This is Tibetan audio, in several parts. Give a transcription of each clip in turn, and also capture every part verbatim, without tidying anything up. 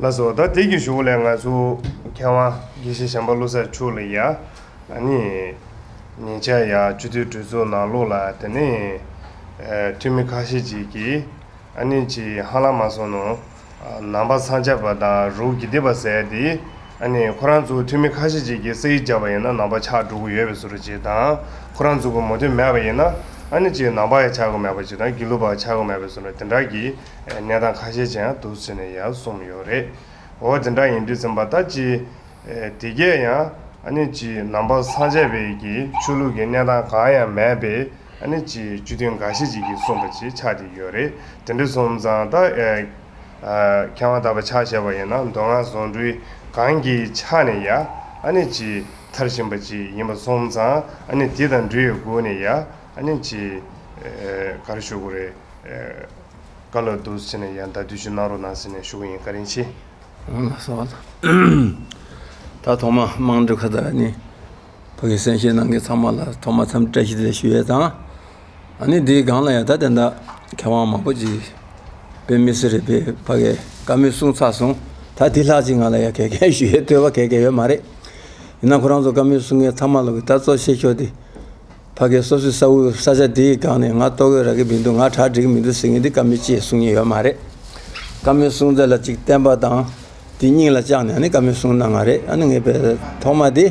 ལགས་སོ། ད་དེ་གི་གཞུག་ལས་ང་ཚོ་མཁས་དབང་དགེ་བཤེས་གཞན་པ་བློ་གསལ་མཆོག་ལ་ཡ། ཨ་ནི་ཉེ་ཆར་ཡ་སྤྱི་འཐུས་གྲོས་ཚོགས་ནང་ལོགས་ལ་དེ་ནས་ཨ་འཐུས་མི་ཁ་ཤས་ཅིག་གིས་ཨ་ནི་ཅིག་ཧ་ལམ་མ་སོང་ནོ། ཨ་ནང་པ་སངས་རྒྱས་པ་དང་རོགས་ཀྱི་སྡེ་པ་ཟེར་དེ། ཨ་ནི་ཁོ་རང་ཚོ་འཐུས་མི་ཁ་ཤས་ཅིག་གིས་སྐད་ཡིག་བརྒྱབ་པ་ཡིན་ན་ནང་པ་ཆགས་འགྲོ་གི་ཡོད་པའི་བཟོ་འདྲ་ཅིག་དང་། ཁོ་རང་ཚོ་གི་མོས་མཐུན་མེད་པ་ཡིན་ན་ཨ་ནི་ཅིག་ནང་པ་ཡང་ཆགས་གི་མེད་པ་ཅིག་དང་དགེ་ལུགས་པ་ཆགས་གི་མེད་པའི་བཟོ་འདྲ་དེ་འདྲ་གི་གནས་སྟངས་ཁ་ཤས་ཅིག་ཡང་འདུག་ཟེར་ནས་ཡར་གསུངས་ཡོད་རེད། འོ་དེ་འདྲ་ཡིན་དུས་ཙམ་པ་ད་ཅི། ཨེ་དེ་གས་ཡང་ཨ་ནི་ཅི་ནང་པ་སངས་རྒྱས་པའི་གི་ཆོས་ལུགས་ཀྱི་གནས་སྟངས་གང་ཡང་མེད་པའི་ཨ་ནི་ཅི་སྤྱི་འཐུས་འགའ་ཤས་ཅིག་གིས་གསུངས་པ་ཅིག་ཆགས་བསྡད་ཡོད་རེད། དེ་འདྲ་སོང་ཙང་ད་ཨེ་ཨ་མཁས་དབང་དག་པ་ཆ་བཞག་པ་ཡིན་ན་མདོ་སྔགས་རྫོང་འཕྲུལ་གང་གི་ཆ་ནས་ཡ་ཨ་ནི་ཅི་མཐར་ཕྱིན་པ་ཅིག་ཡིན་པ་སོང་ཙང་ཨ་ནི་དེ་དང་འབྲེལ་ཡོད་སྒོ་ནས་ཡ་ཨ་ནི་ཅི་ཨེ་ག་རེ་ཞུ་དགོས་རེད། ཨེ། བཀའ་སློབ་འདུག་ཟེར་ནས་ཡང་ད་དུས་ཞུ་གནང་རོགས་གནང་ཟེར་ནས་ཞུ་གི་ཡིན། བཀའ་དྲིན་ཆེ། ལགས་སོ། ད་ཐོག་མ་དམངས་ཁྲོད་ཁ་བརྡ་ནི་ཕ་གི་གསན་བཞེས་གནང་མཁན་ཚང་མ་ལ་ཐོག་མ་མཚམས་བཀྲ་ཤིས་བདེ་ལེགས་ཞུ་ཡས་དང་། ཨ་ནི་འདིའི་སྒང་ལ་ཡང་ད་དེ་འདྲ་མཁས་དབང་མང་པོ་ཅིག་དཔེ་མི་སྲིད་རེད་པས་ཕ་གི་བཀའ་མོལ་གསུང་ཚར་སོང་། ད་དེ་ལྷག་ཅིག་ང་ལ་ཡང་གལ་གལ་ཞུ་ཡས་ཐོས་པ་གལ་གལ་ཡོད་མ་རེད། ཡིན་ན་ཁོ་རང་ཚོ་བཀའ་མོལ་གསུང་མཁན་ཚང་མ་ལ་གི་ད་གཙོ་ཆེ་ཤོས་དེ། ཕ་གི་སོ་སོའི་ས་ཁུལ་ས་ཆ་དེའི་སྒང་ནས་ང་ལྟོ་གོས་རག་གི་མི་འདུག་ང་གྲ་སྒྲིག་གི་མི་འདུག་ཟེར་མཁན་འདི་བཀའ་མོལ་ཅིག་གསུང་མཁན་ཡོད་མ་རེད། བཀའ་མོལ་གསུང་ཚད་ལ་ཅིག་བརྟན་པ་དང་དེ་སྙིང་ལ་བཅངས་ནས་ཨ་ནི་བཀའ་མོལ་གསུང་གནང་བ་རེད། ཨ་ནི་ངས་པའི་ཐོག་མ་དེ་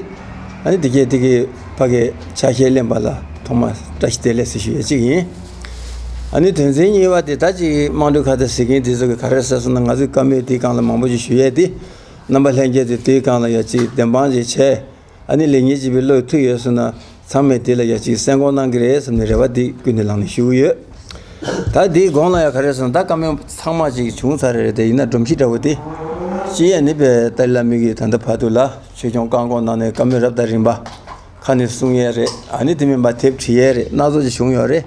ཨ་ནི་དེ་གས་དེ་གས་ཕ་གི་ཆ་ཤས་ལེན་པ་ལ་ཐོག་མ་བཀྲ་ཤིས་བདེ་ལེགས་ཟེར་ཞུ་ཡས་ཅིག་ཡིན། ཨ་ནི་དོན་ཚན་གཉིས་པ་དེ་ད་ཅིག་དམངས་ཁྲོད་ཁ་བརྡ་ཟེར་མཁན་དེ་ཚོ་གི་ག་རེ་ཟེར་སོང་ན་ང་ཚོའི་བཀའ་མོལ་དེའི་སྒང་ལ་མང་པོ་ཞིག་ཞུ་ཡས་དེ་རྣམ་པ་ལྷན་རྒྱས་དེ་དེའི་སྒང་ལ་ཡ་ཅིག་བདེན་དཔང་ཅིག་བྱས། ཨ་ནི་ལེགས་ཉེས་ཅིག་པའི་བློ་མཐུན་ཡོད་སོང་ན་ཚང་མས་དེ་ལ་ཡ་ཅིག་གསན་དགོངས་གནང་གི་རེད་བསམ་ནས་རེ་བ་འདི་ཀུན་ནས་བསླངས་ནས་ཞུ་གི་ཡོད། ད་འདིའི་གོང་ལ་ཡ་ག་རེ་ཟེར་ན་ད་བཀའ་མོལ་ཚང་མ་ཅིག་བྱུང་ཚར་རེད་དེ་ཡིན་ན་སྒྲོམ་གཞི་འདྲ་བོ་དེ། སྤྱི་ཡས་ནི་པའི་ཏཱ་ལའི་བླ་མ་གིས་ད་ལྟ་བར་དུ་ལ་ཆོས་སྐྱོང་བཀའ་དགོངས་གནང་ནས་བཀའ་མོལ་རབ་དང་རིམ་པ་ཁ་ནས་གསུང་ཡས་རེད། ཨ་ནི་དེ་མིན་པ་དེབ་བྲིས་ཡས་རེད། སྣ་ཚོགས་ཅིག་བྱུང་ཡོད་རེད།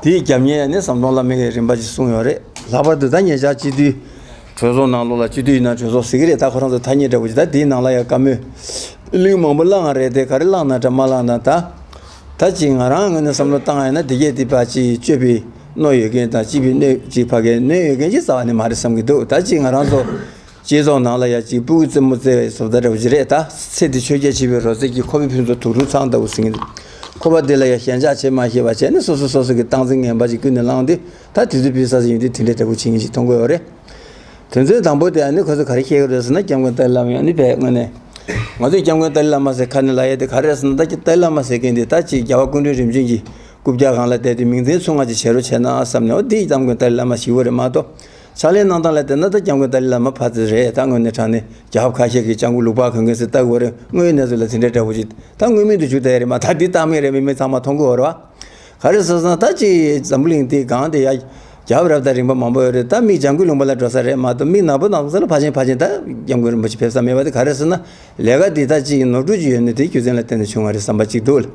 དེའི་རྒྱབ་གཉེར་ནི་ཟམ་གདོང་བླ་མ་གིས་རིམ་པ་ཅིག་གསུངས་ཡོད་རེད། ལྷག་པར་དུ་ད་ཉེ་ཆར་སྤྱི་འཐུས་གྲོས་ཚོགས་ནང་ལོགས་ལ་སྤྱི་འཐུས་ཡིན་ན་གྲོས་ཚོགས་ཟེར་གི་རེད། ད་ཁོ་རང་ཚོ་ཐ་སྙད་འདྲ་བོ་ཅིག་ད་དེའི་ནང་ལ་ཡང་བཀའ་མོལ་གླེང་མང་པོ་བླངས་རེད་དེ། ག་རེ་བླངས་ན་འདྲ་མ་བླངས་ན་ད། ད་ཅིག་ང་རང་ངོས་ནས་བསམ་བློ་བཏང་ཡིན་ན་དེ་གས་དེ་ཕར་ཅིག་སྤྱོད་པའི་གནོད་ཡོད་མཁན་དང་སྤྱི་པའི་གནོད་ཅིག་ཕ་གའི་གནོད་ཡོད་མཁན་ཅིག་རྩ་བ་ནས་མ་རེད་བསམ་གི་འདུག་ད་ཅིག་ང་རང་ཚོ་སྤྱི་ཚོགས་ནང་ལ་ཡ་ཅིག་སྤུ་གུ་རྩེད་མོ་རྩེ་བའི་བཟོ་ལྟ་འདྲ་བོ་ཅིག་རེད། ད་ཚེ་འདི་ཆོས་བརྒྱད་ཆེ་བའི་རོལ་རྩེད་ཀྱི་ཁོ་པའི་ཕུན་ཚོགས་དུག་སྦྲུལ་ཚང་ལྟ་བུ་ཟེར་མཁན་འདུག་ཁོ་པ་དེ་ལ་ཡ་ཞེན་ཆགས་བྱེད་མ་ཤེས་པ་བྱས་ནས་སོ་སོ་སོ་སོ་གི་སྟངས་འཛིན་ངན་པ་ཅིག་ཀུན་ནས་བསླངས་ཏེ་ད་དུས་ཚོད་སྤུས་གསར་ཞིག་ཡིན་དུས་དེ་འདྲའི་འདྲ་པོ་བྱེད་མཁན་ཞིག་མཐོང་གི་ཡོད་རེད། དོན་ཚན་དང་པོ་དེ་ཨ་ནི་ཁོ་ཚོས་ག་རེ་བཤད་ཀྱི་རེད་ཟེར་ན་སྐྱབས་མགོན་ཏཱ་ལའི་བླ་མ་ཨ་ནི་བས་དངོས་གནས་ང་ཚོས་སྐྱབས་མགོན་ཏཱ་ལའི་བླ་མ་ཟེར་ཁ་ནས་ལབ་ཡས་དེ་ག་རེ་རེད་ཟེར་ན་ད་ཀྱི་ཏཱ་ལའི་བླ་མ་ཟེར་མཁན་དེ་ད་ཅིག་རྒྱལ་བ་སྐུ་ཕྲེང་རིམ་བྱོན་གྱི་རྐུབ་བཀྱག་སྒང་ལ་བསྡད་དེ་མིང་ཚིག་ཚུར་མངགས་ཅིག་བྱེད་རོགས་བྱས་ན་བསམ་ནས་འོ་དེ་སྐྱབས་མགོན་ཏཱ་ལའི་བླ་མ་ཞིག་ཡོད་རེད་མ་གཏོགས། ཕྱག་ལེན་གནང་སྟངས་ལ་བལྟས་ན་ད་སྐྱབས་མགོན་ཏཱ་ལའི་བླ་མ་ཕར་ཚུར་རེད། ད་དངོས་གནས་དྲང་གནས་རྒྱལ་ཁབ་ཁ་ཤས་ཀྱིས་སྐྱབས་མགོན་ལུང་པ་གོན་མཁན་ཟེར་ལྟ་དགོས་རེད། དངོས་ཡོད་གནས་ཚུལ་ལ་དེ་འདྲའི་འདྲ་པོ་ཅིག་ད་དངོས་མིང་དུ་བཅུག་བསྡད་རེད་མ་ད་འདི་བཏགས་མིང་རེད་མིན་མིན་ཚང་མ་མཐོང་གི་ཡོད་རེད་བ། ག་རེ་ཟེར་ན་ད་ཅིག་འཛམ་བུ་གླིང་འདི་སྒང་དེ་ཡ་རྒྱལ་ཁབ་རབ་དང་རིམ་པ་མང་པོ་ཡོད་རེད། ད་མིག་ལྗང་གུ་ལུང་པ་ལ་འགྲོ་ས་རེད་མ་གཏོགས་མིག་ནག་པོ་ནག་པོ་ས་ལ་ཕར་ཕྱིན་ཕར་ཕྱིན་ད་སྐྱབས་མགོན་རིན་པོ་ཆེ་ཕེབས་ས་མེད་པ་དེ་ག་རེ་ཟེར་ན་ལས་ཀ་འདི་ད་ཅིག་ནོར་འཁྲུལ་ཅིག་ཡོད་ནས་དེ་རྒྱུ་མཚན་ལ་བརྟེན་ནས་བྱུང་བ་རེད་བསམ་པ་ཅིག་འདུག་ལ།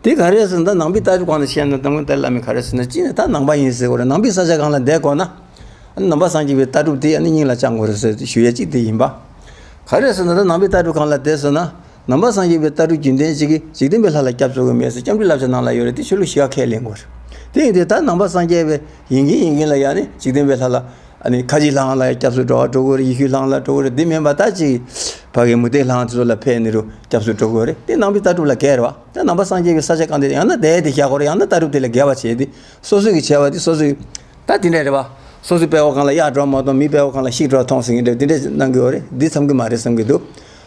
དེ་ག་རེ་ཟེར་ན་ད་ནང་པའི་ལྟ་གྲུབ་སྒང་ལ་བཤད་ན་སྐྱབས་མགོན་ཏཱ་ལའི་བླ་མས་ག་རེ་ཟེར་ན་གཅིག་ནས་ད་ནང་པ་ཡིན་ཟེར་དགོས་རེད། ནང་པའི་ས་ཆ་སྒང་ལ་བསྡད་དགོས་ན། ནང་པ་སངས་རྒྱས་པའི་ལྟ་གྲུབ་དེ་ཨ་ནི་སྙིང་ལ་བཅངས་དགོས་རེད་ཟེར་ཞུ་ཡས་གཅིག་དེ་ཡིན་པ། ག་རེ་ཟེར་ན་ད་ནང་པའི་ལྟ་གྲུབ་སྒང་ལ་བསྡད་ཟེར་ན། ནང་པ་སངས་རྒྱས་པའི་ལྟ་གྲུབ་རྒྱུན་ལྡན་གཅིག་གིས་འཇིག་རྟེན་པའི་ལྷ་ལ་སྐྱབས་སུ་མཆི་དགོས་མེད་ཟེར་སྐྱབས་འགྲོའི་བསླབ་བྱ་ནང་ལ་ཡོད་རེད། དེ་ཆོས་ལུགས་གཞི་ཁ་ཁས་ལེན་དགོས་རེད། དེ་ཡིན་དུས་ད་ནང་པ་སངས་རྒྱས་པའི་ཡིན་གྱིན་ཡིན་གྱིན་ལ་ཡ་ནི་འཇིག་རྟེན་པའི་ལྷ་ལ་ཨ་ནི་ཁ་ཆེའི་ལྷ་ཁང་ལ་ཡ་སྐྱབས་སུ་འགྲོ་བ་འགྲོ་དགོས་རེད། ཡེ་ཤུའི་ལྷ་ཁང་ལ་འགྲོ་དགོས་རེད། དེ་མིན་པ་ད་ཅིག་ཕ་གི་མུ་སྟེགས་ལྷ་ཁང་དེ་ཚོ་ལ་ཕེབས་ནས་རུ་སྐྱབས་སུ་འགྲོ་དགོས་རེད། དེ་ནང་པའི་ལྟ་གྲུབ་ལ་འགལ་རེད་བ། ད་ནང་པ་སངས་རྒྱས་པའི་ས་ཆ་གང་དེ་ཡང་ན་བསྡད་དེ་བཞག་དགོས་རེད། ཡང་ན་ལྟ་གྲུབ་དེ་ལས་འགལ་བ་བྱས་ཏེ་སོ་སོ་གི་བྱས་པ་དེ་སོ་སོའི། ད་དེ་འདྲས་རེད་བ། སོ་སོའི་དཔྲལ་བ་སྒང་ལ་གཡག་འགྲོ་མ་གཏོགས་མིའི་དཔྲལ་བ་སྒང་ལ་ཤིག་འགྲོ་མཐོང་ཟེར་མཁན་འདྲ་དེ་འདྲས་གནང་གི་ཡོད་རེད། འདི་འཚམ་གི་མ་རེད་བསམ་གི་འདུག་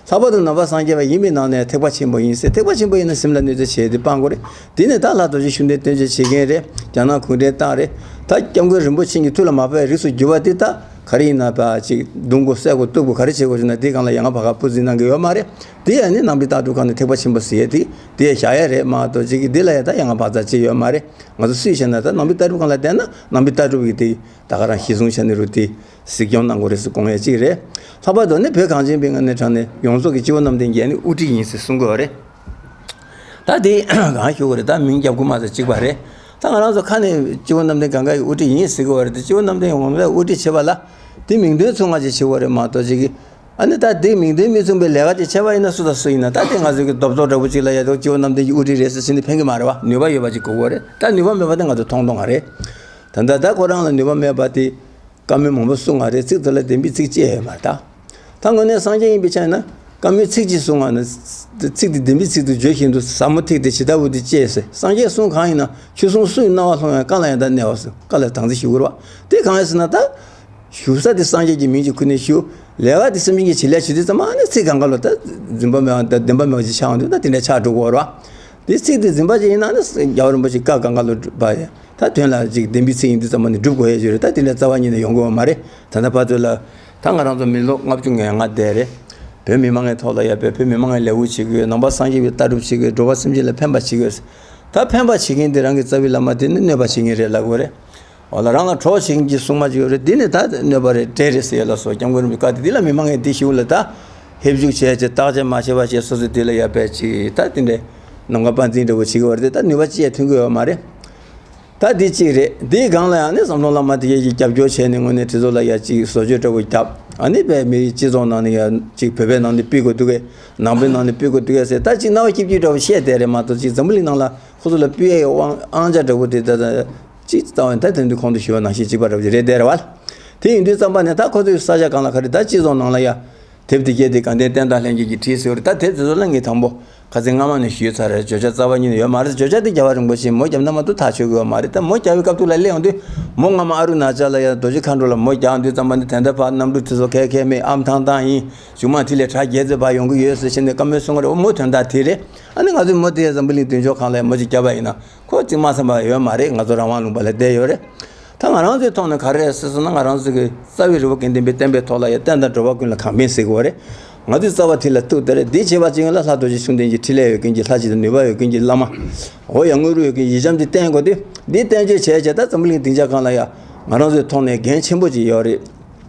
ལྷག་པར་དུ་ནང་པ་སངས་རྒྱས་པ་ཡིན་པའི་ནང་ནས་ཐེག་པ་ཆེན་པོ་ཡིན་ཟེར། ཐེག་པ་ཆེན་པོ་ཡིན་ན་སེམས་ལ་གནོད་འཚེ་བྱས་ཏེ་སྤང་དགོས་རེད། དེ་ནས་ད་ལྷ་རྡོ་རྗེ་ཤུགས་ལྡན་སྟོན་མཆོད་བྱེད་མཁན་རེད། རྒྱ་ནག་གུང་ཁྲན་ཏང་རེད། ད་སྐྱབས་མགོན་རིན་པོ་ཆེ་གི་ཐུགས་ལ་མ་ཕེབས་པའི་རིགས་སུ་གྱུར་པ་དེ་ད་ག་རེ་ཡིན་ན་ཕར་ཅིག་རྡུང་དགོས་བསད་དགོས་གཏུབ་དགོས་ག་རེ་བྱེད་དགོས་ཟེར་ན་དེ་སྒང་ལ་ཡ་ང་བར་ཁ་སྤུ་འཛིན་གནང་གི་ཡོད་མ་རེད། དེ་ཡང་ནི་ནང་པའི་ལྟ་གྲུབ་སྒང་ནས་ཐེག་པ་ཆེན་པོ་ཟེར་ཡས་དེ་དེ་བཞག་ཡས་རེད་མ་གཏོགས་ཅིག་གི་དེ་ལ་ཡ་ད་ཡ་ང་བག་ཚ་བྱེད་ཡོད་མ་རེད། ང་ཚོ་སུས་བྱས་ན་ད་ནང་པའི་ལྟ་གྲུབ་སྒང་ལ་བསྡད་ན་ནང་པའི་ལྟ་གྲུབ་ཀྱི་དེ་ད་ག་རང་གཞི་བཟུང་བྱས་ནས་རུ་དེ་གཟིགས་སྐྱོང་གནང་དགོས་རེད་ཟེར་དགོངས་ཡས་གཅིག་རེད། ལྷག་པར་དུ་ནི་བོད་གངས་ཅན་པའི་ངོས་ནས་དྲངས་ནས་ཡོངས་རྫོགས་ཀྱི་སྤྱི་བོ་གནམ་བསྟན་གྱི་ཨ་ནི་དབུ་ཁྲིད་ཡིན་ཟེར་གསུང་གི་ཡོད་རེད། ད་དེ་གང་ཞུ་དགོས་རེད། ད་མིང་རྒྱབ་དགོས་མ་ཟེར་གཅིག་པ་རེད། ད་ང་རང་ཚོ་ཁ་ནས་སྤྱི་བོ་གནམ་བསྟན་གང་ག་ཡི་དབུ་ཁྲིད་ཡིན་ཟེར་གི་ཡོད་རེད། དེ་སྤྱི་བོ་གནམ་བསྟན་ཡོངས་རྫོགས་དབུ་ཁྲིད་བྱེད་པ་ལ་དེ་མིང་དོན་མཚུངས་པ་ཅིག་བྱེད་དགོས་རེད་མ་གཏོགས་ཅིག་གི་ཨ་ནི་ད་དེ་མིང་དོན་མི་མཚུངས་པའི་ལས་ཀ་དེ་བྱས་པ་ཡིན་ན་སུ་དང་སུ་ཡིན་ན་ད་དེ་ང་ཚོའི་གི་རྡོབ་རྡོབ་འདྲ་པོ་ཅིག་ལ་ཡ་དེ་སྤྱི་བོ་གནམ་བསྟན་གྱི་དབུ་ཁྲིད་རེད་ཟེར་ཟིན་ནས་ཕན་གི་མ་རེད་བ། ནུས་པ་ཡོད་པ་ཅིག་དགོས་ཀྱི་ཡོད་རེད། ད་ནུས་པ་མེད་པ་དེ་ང་ཚོ་མཐོང་མཐོང་ག་རེད། ད་ལྟ་ད་ཁོ་རང་ལ་ནུས་པ་མེད་པ་དེ་ བཀའ་མོལ་མང་པོ་གསུང་བ་རེད། ཚིག་དེ་ལ་བདེན་པའི་ཚིག་ཅི་ཡང་ཡོད་མ་རེད་ད། ད་དངོས་གནས་སངས་རྒྱས་ཡིན་པའི་ཆ་ཡིན་ན། བཀའ་མོལ་ཚིག་གཅིག་གསུང་བ་ན། ཚིག་དེ་བདེན་པའི་ཚིག་ཏུ་བརྗོད་བཞིན་དུ་ཟབ་མོ་ཐིག་དེ་ཇི་ལྟ་བུ་དེ་གཅེས་ཟེར། སངས་རྒྱས་གསུང་གང་ཡིན་ན། ཆོས་གསུང་སུ་ཡི་རྣ་བར་ལྷུང་ཡང་། བཀའ་ལ་ཡང་དག་གནས་པ་ཟེར། བཀའ་ལ་དང་ཚིག་ཞུ་དགོས་རེད་བ། དེ་གང་ཡིན་ཟེར་ན་ད། ཞུ་ས་དེ་སངས་རྒྱས་ཀྱི་མིང་ཅིག་ཁུར་ནས་ཞུ། ལས་ཀ་དེ་སེམས་ཅན་གྱི་བྱེད་ལས་བྱེད་དུས་ཙམ་པ་ཨ་ནི་ཚིག་གང་ག་ལ་ད་འཛིན་པ་མེད་པ་ད་བདེན་པ་མེད་པ་ཅིག་ཆགས་འོང་དུས་ད་དེ་འདྲ་ཆགས་འགྲོ་གི་ཡོད་རེད་བ། དེ་ཚིག་དེ་འཛིན་པ་ཅིག་ཡིན་ན་ནི་རྒྱལ་བ་རིན་པོ་ཆེ་བཀའ་གང་ག་ལ་སྒྲུབ་པ་ཡིན། ད་དོན་ལ་ཅིག་བདེན་པའི་ཚིག་ཡིན་དུས་ཙམ་པ་ནི་སྒྲུབ་དགོས་ཡ་ཞིག་རེད། ད་དེ་འདྲ་རྩ་བ་ཉིད་ནས་ཡོང་གི་ཡོད་མ་རེད། ད་ལྟ་བར་དུ་ལ། ད་ང་རང་ཚོ་མི་ལོ་ལྔ་བཅུ་ང་ལྔ་བསྡད་རེད། བོད་མི་མང་གི་ཐོག་ལ་ཡ་བོད་བོད་མི་མང་གི་ལས་འགུལ་བྱེད་ཀྱི་ཡོད། ནང་པ་སངས་རྒྱས་པའི་ལྟ་གྲུབ་བྱེད་ཀྱི་ཡོད། འགྲོ་བ་སེམས་ཅན་ལ་ཕན་པ་བྱེད་ཀྱི་ཡོད། ད་ཕན་པ་བྱེད་མཁན་དེ་རང་གི་རྩ་བའི་བླ་མ་དེ་ནི་གནོད་པ་བྱེད་མཁན་རེད་ལབ་དགོས་རེད། འོ་ལ་རང་ལ་གྲོགས་བྱེད་མཁན་གྱི་སྲུང་མ་ཅིག་ཡོད་རེད། འདི་ནི་ད་གནོད་པ་རེད། འདྲེ་རེད་ཟེར་ཡ་ལ་སོགས་སྐྱབས་མགོན་རིན་པོ་ཆེ་བཀའ་དེ་འདི་ལ་མི་མང་གིས་འདི་ཞུ་ལ་ད་ཧེབ་བཅུག་བྱས་བྱས་བརྟག་དཔྱད་མ་བྱས་པ་བྱས་སོ་སོ་དེ་ལ་ཡ་བས་ཅིག་ད་དེ་འདྲས་ནམ་མཁའ་དཔལ་འཛིན་འདྲ་བོ་བྱེད་ཀྱི་ཡོད་རེད། ད་ནུས་པ་ཅི་ཡང་ཐོན་གྱི་ཡོད་མ་རེད། ད་འདི་གཅིག་རེད། འདིའི་སྒང་ལ་ཡང་ནི་ཟམ་གདོང་བླ་མ་དེ་གས་ཀྱིས་རྒྱབ་སྐྱོར་བྱས་ནས་དངོས་གནས་དེ་ཚོ་ལ་ཡ་གཅིག་བཟོ་བཅོས་འདྲ་བོ་བརྒྱབ། ཨ་ནི་བས་མི་རིགས་སྤྱི་ཚོགས་ནང་ནས་ཡ་གཅིག་བོད་པའི་ནང་ནས་སྤུད་དགོས་འདུག་གས། ནང་པའི་ནང་ནས་སྤུད་དགོས་འདུག་གས་ཟེར་ད་གཅིག་རྣ་བ་སྐྱིབ་སྐྱིབ་འདྲ་བོ་བཤད་བསྡད་རེད་མ་གཏོགས། གཅིག་འཛམ་བུ་གླིང་ནང་ལ་ཁོ་ཚོ་ལ་སྤུད་ཡས་ཀྱི་དབང་དབང་ཆ་འདྲ་བོ་དེ་ད་ད་གཅིག་རྩ་བ་ནས་ད་དེང་དུས་གོང་དུ་ཞུས་པ་ནང་བཞིན་གཅིག་པ་འདྲ་བོ་ཅིག་རེད་བསྡད་རེད་བ། དེ་ཡིན་དུས་ཙམ་པ་ནས་ད་ཁོ་ཚོའི་ས་ཆ་གང་ལ་ག་རེ་ད་སྤྱི་ཚོགས་ནང་ལ་ཡ། དེབ་དེ་གས་དེ་དགའ་ལྡན་བསྟན་དར་ལྷན་རྒྱས་ཀྱིས་བྲིས་ཟེར་བ་རེད། ད་དེབ་དེ་ཚོ་ལ་ངས་དང་པོ་ཁ་སང་སྔ་མ་ནས་ཞུས་ཚར་རེད། བརྗོད་བྱ་རྩ་བ་ཉིད་ནས་ཡོད་མ་རེད། བརྗོད་བྱ་དེ་རྒྱལ་བ་རིན་པོ་ཆེས་མོ་བརྒྱབ་ན་མ་གཏོགས་ཐག་ཆོད་གི་ཡོད་མ་རེད། ད་མོ་བརྒྱབ་པའི་སྐབས་དུས་ལ་སླེབས་ཡོང་དུས་མོ་སྔ་མ་ཨ་རུ་ན་ཅལ་ལ་ཡ་རྡོ་རྗེ་མཁའ་འགྲོ་ལ་མོ་རྒྱག་དུས་ཙམ་པ་ནི་དེ་འདྲ་ཕར་གནམ་གྲུ་དེ་ཚོ་ཁལ་ཁལ་མེད་ཨམ་ཐང་ཐང་ཡིན། གཞུག་མ་དེ་ལས་དྲ་རྒྱའི་རྩེ་ཕར་ཡོང་གི་ཡོད་ཟེར་བྱས་ནས་བཀའ་མོལ་གསུང་གི་རེད། འོ་མོ་དོན་དག་དེ་རེད། ཨ་ནི་ང་ཚོས་མོ་དེ་འཛམ་བུ་གླིང་མདུན་ཕྱོགས་སྒང་ལ་མོ་ཅིག་བརྒྱབ་པ་ཡིན་ན་ཁོ་གཅིག་མ་བསམ་པ་ཡོད་མ་རེད། ང་ཚོ་རང་དབང་ལུང་པ་ལ་བསྡད་ཡོད་རེད། ད་ང་རང་ཚོའི་ཐོག་ནས་ག་རེ་རེད་ཟེར་སོང་ན། ང་རང་ཚོ་གི་རྩ་བའི་རི་བོ་དགེ་ལྡན་པའི་བསྟན་པའི་ཐོག་ལ་ཡ་བསྟན་དང་འགྲོ་བ་ཀུན་ལ་གང་ཕན་ཟེར་གི་ཡོད་རེད། ང་ཚོའི་རྩ་བ་དེ་ལ་གཏུགས་བསྡད་རེད། འདི་བྱེད་པ་ཅིག་ཡིན་ལ་ལྷ་རྡོ་རྗེ་ཤུགས་ལྡན་གྱི་འཕྲིན་ལས་ཡོད་མཁན་གྱི་ལྷ་ཅིག་དང་ནུས་པ་ཡོད་མཁན་གྱི་བླ་མ། འོ་ཡ་དངོས་གྲུབ་ཡོད་མཁན་ཡི་ལྕམ་དེ་བསྟེན་དགོས་ཏེ། འདི་བསྟེན་བཅོས་བྱས་བྱས་ད་འཛམ་བུ་གླིང་སྡིངས་ཆ་སྒང་ལ་ཡ་ང་རང་ཚོའི་ཐོག་ནས་འགན་ཆེན་པོ་ཅིག་ཡོད་རེད།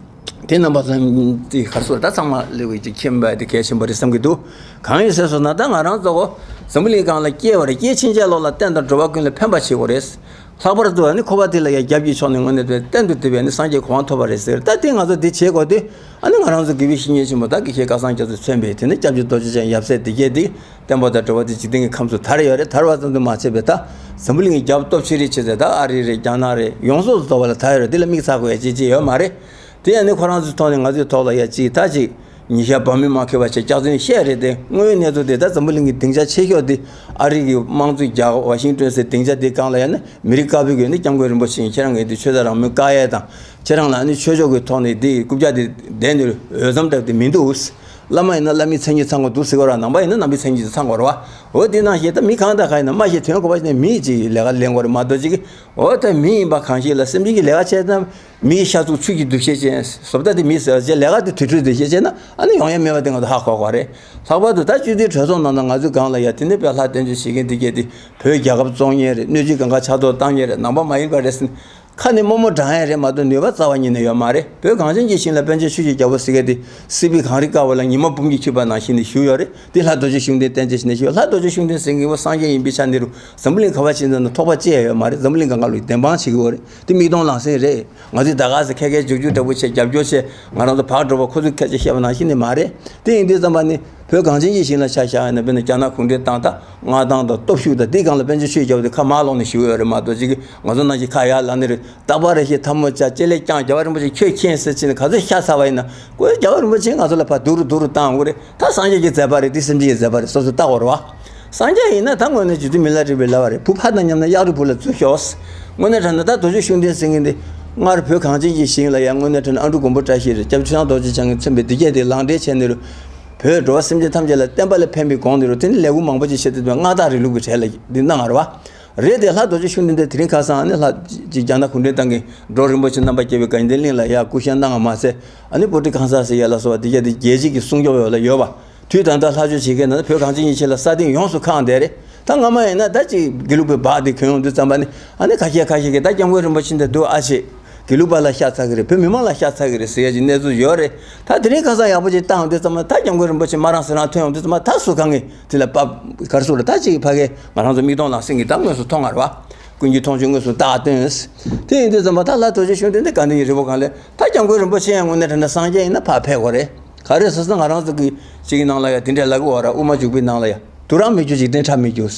དེ་རྣམ་པ་ཚོ་དེ་ག་རེ་ཟེར་ད་ཚང་མ་སླེབས་ཀྱི་ཅིག་མཁྱེན་པ་དེ་གལ་ཆེན་པོ་རེད་བསམ་གྱི་འདུག་གང་ཡིན་ཟེར་སོང་ན་ད་ང་རང་ཚོ་འཛམ་བུ་གླིང་སྒང་ལ་སྐྱེས་པ་རེད། སྐྱེས་ཕྱིན་ཆད་ལོག་ལ་བསྟན་དང་འགྲོ་བ་ཀུན་ལ་ཕན་པ་བྱེད་དགོས་རེད། ལྷག་པར་དུ་ཨ་ནི་ཁོ་པ་དེ་ལ་ཡ་རྒྱབ་ཀྱི་ཕྱོགས་ནས་དངོས་གནས་དོན་བསྟན་དུ་བསྡུས་པའི་ཨ་ནི་སངས་རྒྱས་གོ་འཕང་ཐོབ་པ་རེད་ཟེར། ད་དེ་ང་ཚོ་འདི་བྱེད་དགོས་དུས་ཨ་ནི་ང་རང་ཚོ་དགེ་བའི་བཤེས་གཉེན་ཆེན་པོ་ད་དགེ་བཤེས་སྐལ་བཟང་རྒྱ་མཚོས་མཚོན་པའི་དེ་ནི་སྐྱབས་རྗེ་རྡོ་རྗེ་འཆང་ཡབ་སྲས་དེ་གས་དེ་བསྟན་པ་དང་འགྲོ་བ་དེ་འཇིག་རྟེན་གྱི་ཁམས་སུ་དར་ཡོད་རེད། དར་བ་ཙམ་དུ་མ་ཚད་པའི་ད་འཛམ་བུ་གླིང་གི་རྒྱལ་པོ་སྟོབས་ཆེ་རིགས་ཆེ་ཚད་ད་ཨ་རི་རེད། རྒྱ་ནག་རེད། ཡོངས་རྫོགས་སུ་རྫོགས་པ་ལ་དར་ཡོད་རེད། དེ་ལ་མིག་ཚ་དགོས་ཡ་ཅི་ཅི་ཡོད་མ་རེད། དེ་ཡང་ནི་ཁོ་རང་ཚོའི་ཐོག་ནས་ང་ཚོའི་ཐོག་ལ་ཡ་ཅིག་ད་ཅིག་ཉི་ཤར་བ་མི་མ་ཁེལ་བ་བྱས་སྐྱག་རྫུན་བཤད་རེད་དེ། དངོས་ཡོད་གནས་ཚུལ་དེ་ད་འཛམ་བུ་གླིང་གི་སྡིངས་ཆ་ཆེ་ཤོས་དེ་ཨ་རི་གི་དམངས་གཙོའི་རྒྱལ་ཁབ་ཝ་ཤིང་ཏོན་ཟེར་སྡིངས་ཆ་དེ་སྒང་ལ་ཡ་ནི་མི་རིགས་དཀར་པོའི་གི་ནི་སྐྱབས་མགོན་རིན་པོ་ཆེ་ཡིན། ཁྱེད་རང་གིས་དེ་ཆོས་དད་རང་མོས་བཀག་ཡས་དང་། ཁྱེད་རང་ལ་ནི་ཆོས་ཕྱོགས་ཀྱི་ཐོག་ནས་དེ་རྐུབ་བཀྱག་དེ་བསྡད་ནས་འོས་འཚམ་འདྲ་དེ་མི་འདུག་བླ་མ་ཡིན་ན་བླ་མའི་མཚན་ཉིད་ཚང་དགོས་འདུག་ཟེར་གི་རེད། ནང་པ་ཡིན་ན་ནང་པའི་མཚན་ཉིད་དེ་ཚང་དགོས་རེད་བ། འོ་དེ་ནང་བཞིན་ད་མི་གང་དང་གང་ཡིན་ན་མ་ཤེས་དོན་གོ་བ་ཞིག་ནས་མི་ཅིག་ལས་ཀ་ལེན་དགོས་རེད་མ་གཏོགས་ཅིག་འོ་ད་མི་ཡིན་པ་གང་ཞིག་ལ་སེམས་ཅན་གྱི་ལས་ཀ་བྱས་ན་མིའི་ཤ་ཚུགས་ཆུ་གི་འདུ་ཤེས་ཅན། བཟོ་ལྟ་དེ་མི་ཟེར་བ་ཅན་ལས་ཀ་དེ་དུས་ཚོད་དུ་ཤེས་བྱས་ན་ཨ་ནི་ཡོང་ཡ་མེད་པ་དེ་ང་ཚོ་ཧ་གོ་དགོས་རེད། ལྷག་པར་དུ་ད་སྤྱི་འཐུས་གྲོས་ཚོགས་ནང་ན་ང་ཚོའི་སྒང་ལ་ཡ་དེ་ནས་དཔེ་ལྷ་བསྟན་བཅོས་བྱེད་མཁན་དེ་གས་དེ་བོད་རྒྱལ་ཁབ་བཙོང་མཁན་རེད། སྣོད་བཅུད་གང་ག་ཆག་ཐོག་བཏང་མཁན་རེད། ནང་པ་མ་ཡིན་པ་རེད་ཟེར་ནས་ཁ་ནས་རྨོ་མོ་བགྲང་ཡ་རེད་མ་གཏོགས་ནུས་པ་རྩ་བ་ཉིད་ནས་ཡོད་མ་རེད། བོད་གངས་ཅན་གྱི་ཞིང་ལ་པཎ་ཆེན་ཆོས་ཀྱི་རྒྱལ་པོ་ཟེར་མཁན་དེ་སྲིད་པའི་གངས་རི་དཀར་པོ་ལ་ཉི་མ་འབུམ་གྱིས་འཁྱུད་པ་ནང་བཞིན་ནས་བཞུགས་ཡོད་རེད། དེ་ལྷ་རྡོ་རྗེ་ཤུགས་ལྡན་བསྟན་བཅོས་ནས་བཞུགས། ལྷ་རྡོ་རྗེ་ཤུགས་ལྡན་ཟེར་མཁན་པོ་སངས་རྒྱས་ཡིན་པའི་ཆ་ནས་རུ་འཛམ་བུ་གླིང་ག་བ་ཕྱིན་ཙམ་ན་ཐོགས་པ་ཅི་ཡང་ཡོད་མ་རེད། འཛམ་བུ་གླིང་གང་ག་ལ་བདེན་དཔང་བྱེད་ཀྱི་ཡོད་རེད། དེ་མིག་མཐོང་ལག་ཟིན་ཁ་སྐད་རྒྱུག་རྒྱུག་འདྲ་པོ་བྱས་རྒྱབ་སྐྱོར་བྱས་ང་རང་ཚོ་བག་འགྲོ་བ་ཁོ་ཚོས་སྐད་ཆ་བཤད་པ་ནང་བཞིན་ནས་མ་རེད། དེ་ཡིན་དུས་ཙམ་པ་ནི་བོད་གངས་ཅན་གྱི་ཞིང་ལ་ཆ་བཞག་ཡིན་ན་དཔེར་ན་རྒྱ་ནག་གུང་ཁྲན་ཏང་དང་མངའ་ཐང་དང་སྟོབས་ཤུགས་དང་དེའི་སྒང་ལ་པཎ་ཆེན་ཆོས་རྒྱལ་པོ་དེ་ཁ་མར་ལོག་ནས་བཞུགས་ཡོད་རེད་མ་གཏོགས་ཅིག་ང་ཚོ་ནང་བཞིན་ཁ་ཡར་ལངས་ནས་རེད། རྟག་པར་རེ་ཞིག་ཐལ་མོ་སྦྱར་ལྕེ་ལེ་བརྐྱངས་རྒྱལ་བ་རིན་པོ་ཆེ་ཁྱོད་མཁྱེན་ཟེར་ཕྱིན་ནས་ག་ཚོད་ཤ་ཚ་བ་ཡིན་ན་ཀོ་རྒྱལ་བ་རིན་པོ་ཆེ་ང་ཚོ་ལ་ཕར་སྡུག་རུ་སྡུག་རུ་བཏང་དགོས་རེད། ད་སངས་རྒྱས་ཀྱི་མཛད་པ་རེད། དེ་སེམས་ཅན་གྱི་མཛད་པ་རེད། སོ་སོས་བལྟ་དགོས་རེད་བ། སངས་རྒྱས་ཡིན་ན་ད་དངོས་གནས་རྗེ་བཙུན་མི་ལ་རས་པའི་ལབ་པ་རེད། བུ་ཕ་དང་མཉམ་ན་གཡག་རུས་བུ་ལ་འཛུལ་ཤོག་དངོས་གནས་དྲང་གནས་ད་རྡོ་རྗེ་ཤུགས་ལྡན་ཟེར་མཁན་འདི་སྔར་བོད་གངས་ཅན་གྱི་ཞིང་ལ་ཡང་དངོས་གནས་དྲང་གནས་ཨ་འབྲུག་མགོན་པོ་བཀྲ་ཤིས་རེད། སྐྱབས་ཆོས་སྐྱོང་རྡོ་རྗེ་འཆང་གིས་མཚོན་པའི་འདི་སྐད་དེ་ལག་འབྲེལ་བྱས་ནས་རུ་བོད་འགྲོ་བ་སེམས་ཅན་ཐམས་ཅད་ལ་བསྟན་པ་ལ་ཕན་པའི་གོང་དེ་རུ་དེ་ནི་ལས་འགུལ་མང་པོ་ཅིག་བྱས་ཏེ་མངའ་བདག་རིང་ལུགས་ཀྱི་གྲས་ལ་འདི་གནང་བ་རེད་བ། རེད་དེ་ལྷ་རྡོ་རྗེ་ཤུགས་ལྡན་དེ་དེ་རིང་ཁ་སང་ཨ་ནི་ལྷ་ཅིག་རྒྱ་ནག་གུང་ཁྲན་ཏང་གི་འབྲོག་རིན་པོ་ཆེ་རྣམ་པ་རྒྱལ་བའི་དགའ་ལྡན་གླིང་ལ་ཡར་སྐུ་བཞེངས་གནང་བ་མ་ཟད་ཨ་ནི་པོ་ཏི་ཁང་གསར་ཟེར་ཡ་ལ་སོགས་པ་འདི་ག་དེ་རྒྱལ་སྤྱི་གི་སྲུང་སྐྱོབ་ཡོད་ལ་ཡོད་པ། དུས་ད་ལྟ་ལྷ་ཆོས་བྱེད་མཁན་ན་བོད་གངས་ཅན་གྱི་ཞིང་ལ་ས་སྟེང་ཡོངས་སུ་ཁེངས་བསྡད་རེད། ད་སྔ་མ་ཡིན་ན་ད་ཅིག་དགེ་ལུགས་པའི་སྦག་དེ་གྱོན་ཡོང་དུས་ཙམ་པ་ནི་ཨ་ནི་ཁ་ཤས་ཁ་ཤས་ཀྱིས་ད་སྐྱབས་མགོན་རིན་པོ་ཆེ་འདི་འདུག་ཨ་ཅེ། དགེ་ལུགས་པ་ལ་ཤ་ཚ་གི་རེད། བོད་མི་མང་ལ་ཤ་ཚ་གི་རེད་ཟེར་ཡ་ཅིག་གནས་ཚུལ་ཡོད་རེད། ད་དེ་རིང་ཁ་སང་ཡག་པོ་ཅིག་བཏང་ཡོང་དུས་ཙམ་པ་ད་སྐྱབས་མགོན་རིན་པོ་ཆེ་མ་རང་ཟེར་རང་ཐོན་ཡོང་དུས་ཙམ་པ་ད་སུ་གང་གི་དེ་ལ་པ་གར་སུ་རེད། ད་ཅིག་ཕ་གི་ང་རང་ཚོ་མིག་མཐོང་ལག་ཟིན་གྱི་ད་དངོས་སུ་མཐོང་ང་རེད་བ། ཀུན་གྱི་མཐོང་ཆོས་དངོས་སུ་བཏགས་སྟོན། དེ་ཡིན་དུས་ཙམ་པ་ད་ལྷ་རྡོ་རྗེ་ཤུགས་ལྡན་དེ་དགའ་ལྡན་གྱི་རི་བོ་སྒང་ལ་ད་སྐྱབས་མགོན་རིན་པོ་ཆེ་ཡང་དངོས་གནས་དྲང་གནས་སངས་རྒྱས་ཡིན་ན་ཕར་ཕེབས་དགོས་རེད། ག་རེ་ཟེར་ན་ང་རང་ཚོ་གི་ཅིག་གི་ནང་ལ་ཡ་དེ་འདྲ་ལབ་གི་ཡོད་ར། དབུ་མ་འཇུག་པའི་ནང་ལ་ཡ་དུག་རང་མི་འཇུག་འཇིག་རྟེན་ཁྲག་མི་འཇུག་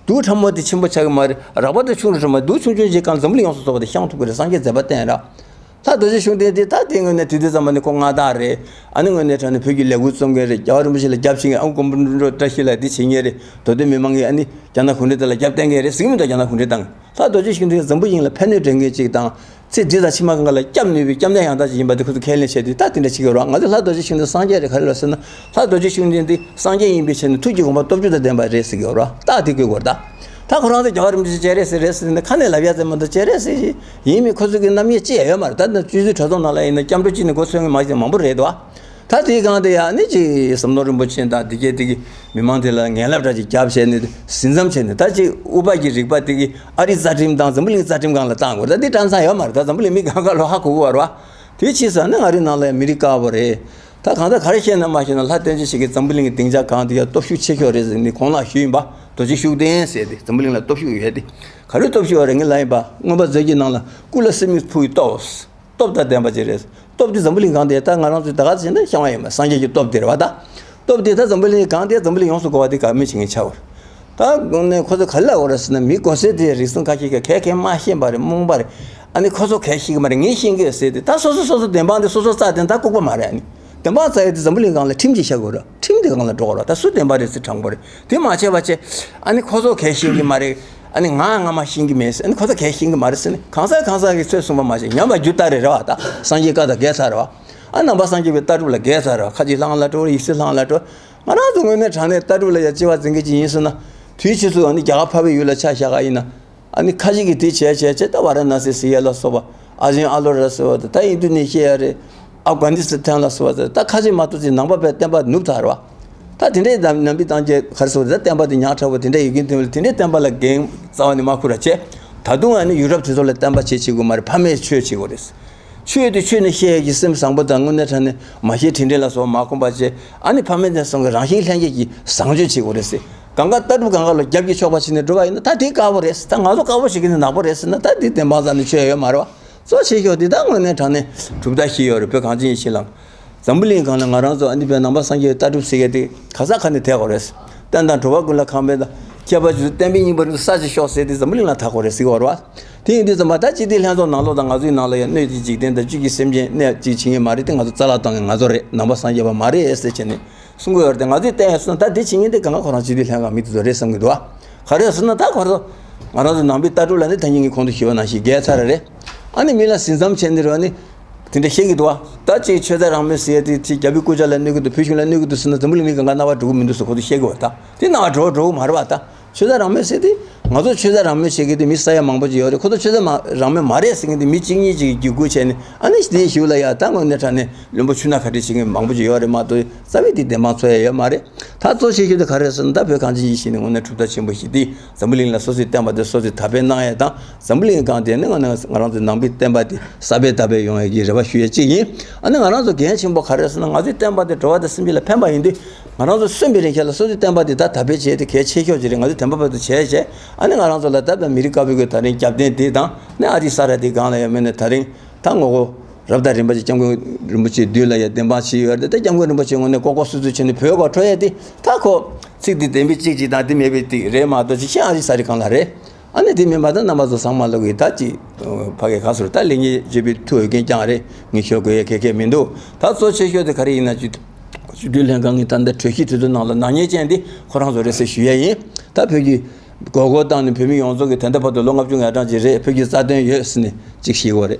དུག་ཕྲ་མོ་དེ་ཆེན་པོ་ཆགས་ཀྱི་མ་རེད། རགས་པ་དེ་ཆུང་རུ་འགྲོ་མ། དུག་ཆུང་ཆུང་ཅིག་གང་འཛམ་བུ་གླིང་ཡོངས་སུ་རྫོགས་པ་དེ་བཤང་ཐུབ་ཀྱི་རེད། སངས་རྒྱས་མཛད་པ་བསྟན་ར། ལྷ་རྡོ་རྗེ་ཤུགས་ལྡན་དེ་ད་དེ་དངོས་གནས་དེ་དུས་ཙམ་པ་ནི་ཁོ་མངའ་བདག་རེད། ཨ་ནི་དངོས་གནས་དྲང་གནས་བོད་ཀྱི་ལས་འགུལ་རྩོམ་མཁན་རེད། རྒྱལ་བ་རིན་པོ་ཆེ་ལ་རྒྱབ་བྱེད་མཁན། ཨ་ཁུ་སྐུ་ཕྲེང་རིན་པོ་ཆེ་ལ་རྒྱབ་བྱེད་མཁན་རེད། མདོ་སྟོད་མི་མང་གིས་ཨ་ནི་རྒྱ་ནག་གུང་ཁྲན་ཏང་ལ་རྒྱབ་གཏད་མཁན་རེད་ཟེར་གྱི་མི་འདུག་རྒྱ་ནག་གུང་ཁྲན་ཏང་། ལྷ་རྡོ་རྗེ་ཤུགས་ལྡན་འཛམ་བུ་གླིང་ལ་ཕན་གནོད་འདྲེན་མཁན་ཅིག་དང་། ཚེ་འདི་དང་ཕྱི་མ་གང་ག་ལ་སྐྱབས་ནུས་པའི་སྐྱབས་གནས་ཡང་དག་ཅིག་ཡིན་པ་དེ་ཁོ་ཚོས་ཁས་ལེན་བྱས་དུས། ད་དེ་འདྲ་བྱེད་ཀྱི་ཡོད་རེད་བ། ང་ཚོས་ལྷ་རྡོ་རྗེ་ཤུགས་ལྡན་སངས་རྒྱས་རེད། ག་རེ་རེད་ཟེར་ན། ལྷ་རྡོ་རྗེ་ཤུགས་ལྡན་དེ་སངས་རྒྱས་ཡིན་པའི་ཆ་ནས་ཐུགས་ཀྱི་དགོངས་པ་སྟོབས་བཅུ་དང་ལྡན་པ་རེད་ཟེར་གྱི་ཡོད་རེད་བ། རྟགས་དེ་བཀོད་དགོས་རེད་ད། ད་ཁོ་རང་ཚོས་རྒྱལ་བ་རིན་པོ་ཆེ་བྱས་རེད་ཟེར། རེད་ཟེར་ནས་ཁ་ནས་ལབ་ཡ་ཙམ་མ་གཏོགས་བྱས་རེད་ཟེར་གྱི་ཡིན་མིན་ཁོ་ཚོ་གི་རྣམ་དབྱེ་ཅི་ཡང་ཡོད་མ་རེད། ད་ནི་སྤྱི་འཐུས་གྲོས་ཚོགས་ནང་ལ་ཡིན་ན་སྐྱབས་འགྲོ་གཅིག་ནས་འགོ་ཚུགས་མཁན་མ་གཏོགས་མང་པོ་རེད་དོ། ད་དེའི་སྒང་དེ་ཡང་ནི་ཅིག་ཟམ་གདོང་རིན་པོ་ཆེ་དང་དེ་གས་དེ་གི་མི་མང་དེ་ལ་ངན་ལབ་འདྲ་ཅིག་བརྒྱབ་བྱས་ནས་ཟིན་མཚམས་བྱས་ནས། ད་ཅིག་དབུ་བརྙེས་ཀྱི་རིག་པ་དེ་གི་ཨ་རིའི་རྩ་ཁྲིམས་དང་འཛམ་བུ་གླིང་རྩ་ཁྲིམས་སྒང་ལ་བཏང་དགོས། ད་འདི་འགྲན་ས་ཡོད་མ་རེད། ད་འཛམ་བུ་གླིང་མི་གང་ག་ལོ་ཧ་གོ་གི་ཡོད་རེད་བ། དེའི་ཕྱིས་སུ་ནི་ཨ་རིའི་ནང་ལ་ཡང་མི་རིགས་དཀར་པོ་རེད། ད་གང་ལྟར་ག་རེ་བཤད་ན་མ་བཤད་ན་ལྷ་བསྟན་འཛིན་ཞིག་གིས་འཛམ་བུ་གླིང་གི་སྡིངས་ཆ་གང་དེ་ཡང་སྟོབས་ཤུགས་ཆེ་ཤོས་རེད་ཟེར་ནས་གོང་ལ་ཞུས་ཡིན་པ། རྡོ་རྗེ་ཤུགས་ལྡན་ཟེར་ཏེ་འཛམ་བུ་གླིང་ལ་སྟོབས་ཤུགས་ཡོད་དེ། ག་རེ་སྟོབས་ཤུགས་ཡོད་རེད། ངས་ལབ་ཡིན་པ། མངོན་པ་མཛོད་ཀྱི་ནང་ལ་སྐུ་ལ་གསེར་མིག་ཕུག་གི་སྟོབས། སྟོབས་དང་ལྡན་པ་ཅིག་རེད། སྟོབས་དེ་འཛམ་བུ་གླིང་གང་དེ་ད་ང་རང་ཚོས་ད་ག་ཚོད་ན་ཤེས་པ་ཡིན་པ། སངས་རྒྱས་ཀྱི་སྟོབས་དེ་རེད་བ་ད། སྟོབས་དེ་ད་འཛམ་བུ་གླིང་གང་དེ་འཛམ་བུ་གླིང་ཡོངས་སུ་གོ་བ་དེ་ག་མི་བྱེད་མཁན་ཆགས་པ་རེད། ད་དངོས་གནས་ཁོ་ཚོ་ག་རེ་ལབ་དགོས་རེད་ཟེར་ན། མི་མགོ་སེར་དེ་རིགས་གསུམ་ཁ་ཤས་ཀྱིས་ག་གེ་མ་ཤེས་པ་རེད། རྨོངས་པ་རེད། ཨ་ནི་ཁོ་ཚོ་ག་ཤེས་ཀྱི་མ་རེད། ངས་ཤེས་ཀྱི་ཡོད་ཟེར་ཏེ། ད་སོ་སོ་སོ་སོ་བདེན་དཔང་དེ་སོ་སོ་རྩ་དེ་ད་ལྐུགས་པ་མ་རེད། ཨ་ནི་བདེན་དཔང་རྩ་ཡོད་དེ་འཛམ་བུ་གླིང་སྒང་ལ་ཁྲིམས་ཅིག་བཞག་དགོས་རེད། ཁྲིམས་དེ་སྒང་ལ་འགྲོ་དགོས་རེད། ད་སུ་བདེན་དཔང་རེད་ཟེར་དྲང་པོ་རེད། དེ་མ་བྱས་པ་བྱས། ཨ་ནི་ཁོ་ཚོ་ག་ཤེས་ཀྱི་མ་རེད། ཨ་ནི་ང་ང་མ་ཤེས་ཀྱི་མེད་ཟེར། ཨ་ནི་ཁོ་ཚོ་ག་ཤེས་ཀྱི་མ་རེད་ཟེར་ནས་གང་ཟག་གང་ཟག་གིས་ཚོད་བཟུང་བ་མ་བྱས། ཉམས་པ་རྒྱུ་ལྟར་རེད་རེད་བ། ད་སངས་རྒྱས་བཀའ་དང་འགལ་ཚར་རེད་བ། ཨ་ནང་པ་སངས་རྒྱས་པའི་ལྟ་གྲུབ་ལ་འགལ་ཚར་རེད་བ། ཁ་ཅིག་ལྷང་ལ་འགྲོ། ཡིག་སེ་ལྷང་ལ་འགྲོ། ང་རང་ཚོ་དངོས་གནས་དྲང་གནས་ལྟ་གྲུབ་ལ་ཡ་བརྩི་བ་འཛིན་མཁན་ཅིག་ཡིན་སོང་ན། དུས་ཕྱིས་སུ་ཨ་ནི་རྒྱ་གར་འཕགས་པའི་ཡུལ་ལ་ཆ་བཞག་ག་ཡིན་ན། ཨ་ནི་ཁ་ཅིག་གིས་དེ་བྱས་བྱས་བྱས། ད་ཝཱ་ར་ཎ་སི་ཟེར་ཡ་ལ་སོགས་པ། ཨ་ཇིན་ཨ་ལོ་ར་ཟེར་བ་དང་། ད་ཨིན་རྡུ་ནེ་ཤི་ཡ་རེད། ཨབ་གྷ་ནི་སི་ཐན་ལ་སོགས་པ་དང་། ད་ཁ་ཅིག་མ་གཏོགས་ཅིག་ནང་པ་པའི་བསྟན་པ་ནུབ་ཚར་བ། ད་དེ་འདྲའི་ནང་པའི་གཏམ་རྒྱུད་ག་རེ་ཟེར་བ་དེ། ད་བསྟན་པ་དེ་ཉག་ཕྲ་བོ་དེ་འདྲ་ཡོད་ཀྱིན། དེ་འདྲའི་བསྟན་པ་ལ་འགན་རྩ་བ་ནས་མ་འཁུར་བ་བྱས། ད་དུང་ཨ་ནི་ཡུ་རོབ་དེ་ཚོ་ལ་བསྟན་པ་བྱེད་བྱེད་དགོས་མ་རེད། ཕ་མས་ཆོས་བྱེད་དགོས་རེད། ཆོས་དེ་ཆོས་ནས་བཤད་ཀྱི་སེམས་བཟང་པོ་དང་། དངོས་གནས་དྲང་གནས་མ་ཤེས་དྲིན་དྲན་ལ་སོགས་མ་ཁོམ་པ་བྱས། ཨ་ནི་ཕ་མེས་དེ་ཚོ་གི་རང་བཞིན་ལྷན་སྐྱེས་ཀྱི་བཟང་སྤྱོད་བྱེད་དགོས་རེད་ཟེར། གང་ག་ལྟ་གྲུབ་གང་ག་ལ་རྒྱབ་ཀྱི་ཕྱོགས་པ་བྱས་ནས་འགྲོ་བ་ཡིན་ན། ད་དེ་དཀར་པོ་རེད། ད་ང་ཚོ་དཀར་པོ་བྱེད་ཀྱི་ནི་ནག་པོ་རེད་ཟེར་ན། ད་དེ་བདེན་དཔང་རྩ་ནས་ཆོད་ཡོད་མ་རེད་བ། གཙོ་ཆེ་ཤོས་དེ་ད་དངོས་གནས་དྲང་གནས་གྲུབ་མཐའ་བཞི་ཡོད་རེད། བོད་གངས་ཅན་ཡིད་བཞིན་ལ། འཛམ་བུ་གླིང་སྒང་ལ་ང་རང་ཚོ་ཨ་ནི་བོད་ནང་པ་སངས་རྒྱས་ལྟ་གྲུབ་ཟེར་མཁན་དེ་ག་ས་ག་ནས་དར་དགོས་རེད། བསྟན་དང་འགྲོ་བ་ཀུན་ལ་ཁང་པའི་དང་། ཁྱད་པར་དུ་བསྟན་པའི་སྙིང་པོ་རིན་པོ་ཆེ་ས་ཆ་ཤོག་ཟེར་དེ་འཛམ་བུ་གླིང་ལ་དར་དགོས་རེད་ཟེར་གྱི་ཡོད་རེད་བ། དེ་ཡིན་དུས་ཙམ་པ་ད་སྤྱི་འཐུས་ལྷན་ཚོགས་ནང་ལོགས་དང་། ང་ཚོའི་ནང་ལ་ཡང་སྣོད་ཀྱི་འཇིག་རྟེན་དང་། བཅུད་ཀྱི་སེམས་ཅན། སྣོད་ཅིག་བྱེད་མཁན་མ་རེད་དེ། ང་ཚོ་རྩ་བརླག་གཏོང་མཁན་ང་ཚོ་རེད། ནང་པ་སངས་རྒྱས་པ་མ་རེད་ཟེར་བྱས་ནས་གསུང་གི་ཡོད་རེད་དེ། ང་ཚོས་བལྟས་ཡོང་སོང་ན་ད་དེ་བྱེད་མཁན་དེ་གང་ག་ཁོ་རང་སྤྱི་འཐུས་ལྷན་ཁང་མི་དེ་ཚོ་རེད་བསམ་གྱི་འདུག་བ། ག་རེ་ཟེར་ན་ད་ཁོ་ཚོ་ང་རང་ཚོ་ནང་པའི་ལྟ་གྲུབ་ལ་ནི་ད་ཉིན་གྱི་གོང་དུ་ཞུས་པ་ནང་བཞིན་འགལ་ཚར་རེད། ཨ་ནི་མི་ལ་ཟིན་མཚམས་བྱས་ནས་རེད་བ། ནི་དེ་འདྲ་བཤད་ཀྱི་འདུག་བ། ད་ཅིག་ཆོས་དད་རང་མོས་ཟེར་ཡ་དེ་ཅིག་རྒྱ་བོད་སྐུ་ཕྱྭ་ལ་གནོད་ཀྱི་འདུག་བོད་གཞུང་ལ་གནོད་ཀྱི་འདུག་ཟེར་ན། འཛམ་བུ་གླིང་མི་གང་ག་རྣ་བར་འགྲོ་གི་མི་འདུག་ཟེར་ཁོ་ཚོ་བཤད་ཀྱི་ཡོད་རེད། ད་དེ་རྣ་བར་འགྲོ་འགྲོ་གི་མ་རེད་བ། ད་ཆོས་དད་རང་མོས་ཟེར་དེ། ང་ཚོ་ཆོས་དད་རང་མོས་བྱེད་མཁན་དེ་མི་ས་ཡ་མང་པོ་ཅིག་ཡོད་རེད། ཁོ་ཚོ་ཆོས་དད་མ་རང་མོས་མ་རེད་ཟེར་མཁན་དེ་མི་གཅིག་གཉིས་ཅིག་གིས་བརྒྱུད་སྐུལ་བྱས་ནས། ཨ་ནི་དེའི་གཞུག་ལ་ཡ་ད་དངོས་གནས་དྲང་གནས་བླུན་པོ་ཆུ་སྣ་ཁ་བྲལ་བྱེད་མཁན་མང་པོ་ཅིག་ཡོད་རེད་མ་གཏོགས། རྩ་བའི་དེ་བདེན་དཔང་ཚོར་ཡ་ཡོད་མ་རེད། ད་གཙོ་ཆེ་ཤོས་དེ་ག་རེ་རེད་ཟེར་ན། ད་བོད་གངས་ཅན་ཡིད་བཞིན་ནི་དངོས་གནས་གྲུབ་མཐའ་ཆེན་པོ་ཞིག་དེ་འཛམ་བུ་གླིང་ལ་སོ་སོའི་བསྟན་པ་དེ་སོ་སོས་དར་སྤེལ་གནང་ཡ་དང་། འཛམ་བུ་གླིང་སྒང་དེ་ནི་ང་ང་རང་ཚོའི་ནང་པའི་བསྟན་པ་དེ་ཟབ་སྤེལ་དར་སྤེལ་ཡོང་ཡ་གི་རེ་བ་ཞུ་ཡ་གཅིག་ཡིན། ཨ་ནི་ང་རང་ཚོ་འགན་ཆེན་པོ་ག་རེ་རེད་ཟེར་ན། ང་ཚོའི་བསྟན་པ་དེ་འགྲོ་བ་དང་སེམས་ཅན་ལ་ཕན་པ་ཡིན་དུས། ང་རང་ཚོ་གསོན་པའི་རིང་ཤར་ལ་སོ་སོའི་བསྟན་པ་དེ་ད་དར་སྤེལ་བྱེད་ཡ་དེ་གལ་ཆེ་ཤོས་ཅིག་རེད། ང་ཚོས་བདེན་པ་བར་དུ་བྱས་བྱས། ཨ་ནི་ང་རང་ཚོ་ལ་ད་བོད་མི་རིགས་དཀར་པོའི་གི་ད་རིང་རྒྱབ་རྟེན་དེ་དང་། ནི་ཨ་རིའི་ས་ར་དེ་སྒང་ལ་ཡང་མེད་ན། ད་རིང་ད་ངོ་རྒོལ་རབ་དང་རིམ་པ་ཅིག་སྐྱབས་མགོན་རིན་པོ་ཆེའི་མདུན་ལ་ཡང་བདེན་དཔང་བྱས་ཡོད་རེད། ད་སྐྱབས་མགོན་རིན་པོ་ཆེ་ངོས་ནས་ལྐོག་ལྐོག་སུད་སུད་བྱས་ནས་བོད་སྐོར་འགྲོ་ཡ་དེ། ད་ཁོ་ཚིག་དེ་བདེན་པའི་གཅིག་གཅིག་དང་དེ་མེད་པའི་དེ་རེད་མ་གཏོགས། ཅིག་ཤེས། ཨ་རིའི་ས་ར་སྒང་ལ་རེད། ཨ་ནི་དེ་མིན་པ་ད་རྣམ་པ་ཚོ་ཚང་མ་ལོག་གི་ད་ཅིག་ཕ་གི་ག་ཟེར། ད་ལེགས་ཉེས་འབྱེད་པའི་ཐུ་འོས་མཁན་རྐྱང་རེད། ངས་ཤོད་དགོས་ཡ་གལ་གལ་མི་འདུག་ད་གཙོ་ཆེ་ཤོས་དེ་ག་རེ་ཡིན་ན། སྤྱི་སྤྱི་འཐུས་ལྷན་ཁང་གི་ད་ལྟ་གྲོས་གཞི་གྲོས་བསྡུར་ནང་ལ་ནག་ཉེས་ཅན་དེ་ཁོ་རང་ཚོ་རེད་ཟེར་ཞུ་ཡ་ཡིན། ད་བོད་ཀྱི་མགོ་སྐོར་བཏང་ནས་བོད་མི་ཡོངས་རྫོགས་ཀྱིས་ད་ལྟ་བར་དུ་ལོ་ལྔ་བཅུ་ང་གྲངས་ཅིག་རེད། བོད་ཀྱི་རྩ་དོན་ཡོད་ཟེར་ནས་ཅིག་བཤད་ཀྱི་ཡོད་རེད།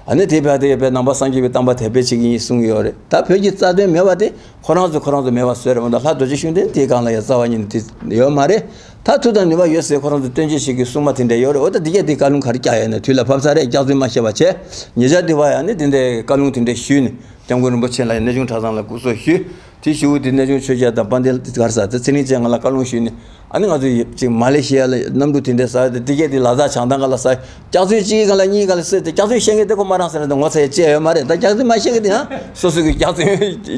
ཨ་ནི་དེ་བར་དེ་བོད་ནང་པ་སངས་རྒྱས་པའི་བསྟན་པ་དར་སྤེལ་བྱེད་ཀྱི་ཡིན་གསུང་གི་ཡོད་རེད། ད་བོད་ཀྱི་རྩ་དོན་མེད་པ་དེ་ཁོ་རང་ཚོས་ཁོ་རང་ཚོ་མེད་པ་བཟོས་རེད་མ་གཏོགས། ལྷ་རྡོ་རྗེ་ཤུགས་ལྡན་དེའི་སྒང་ལ་ཡང་རྩ་བ་ཉིད་ནས་དེ་ཡོད་མ་རེད། ད་མཐུ་དང་ནུས་པ་ཡོད་ཟེར་ཁོ་རང་ཚོ་སྟོན་ཆེ་ཞིག་གི་སྲུང་མ་དེ་འདྲ་ཡོད་རེད། འོ་ད་འདི་གས་དེ་བཀའ་ལུང་ག་རེ་བསྐྱལ་ཡོད་ན། དུས་ལ་བབས་ཚར་རེད། སྐྱག་རྫུན་མ་བཤད་པ་བྱས། ཉེ་ཆར་དེ་བར་ཡང་ནི་དེ་འདྲའི་བཀའ་ལུང་དེ་འདྲ་ཞུས་ནས། སྐྱབས་མགོན་རིན་པོ་ཆེ་ལ་ཡང་གནས་ཆུང་གྲྭ་ཚང་ལ་སྐུ་གཟུགས་ཞུས། དེ་གཞུག་གུ་དེ་གནས་ཆུང་ཆོས་རྒྱལ་དང་དཔལ་ལྡན་ག་རེ་ཟེར་དེ། ཚེ་རིང་བཅས་ང་ལ་བཀའ་ལུང་ཞུས་ནས། ཨ་ནི་ང་ཚོས་ཅིག་མ་ལེ་ཤི་ཡ་ལ་གནམ་གྲུ་དེ་འདྲ་ཟ་དེ། དེ་གས་དེ་ལ་དྭགས་བྱང་ཐང་སྒང་ལ་ཟ། སྐྱག་རྫུན་གཅིག་གི་སྒང་ལ་གཉིས་སྒང་ལ་ཟེར་ཏེ། སྐྱག་རྫུན་བཤད་མཁན་དེ་ཁོ་མ་རང་ཟེར་ཏེ་ངོ་ཚ་ཡ་ཅི་ཡང་ཡོད་མ་རེད། ད་སྐྱག་རྫུན་མ་བཤད་མཁན་དེ་ཡང་སོ་སོ་གི་སྐྱག་རྫུན་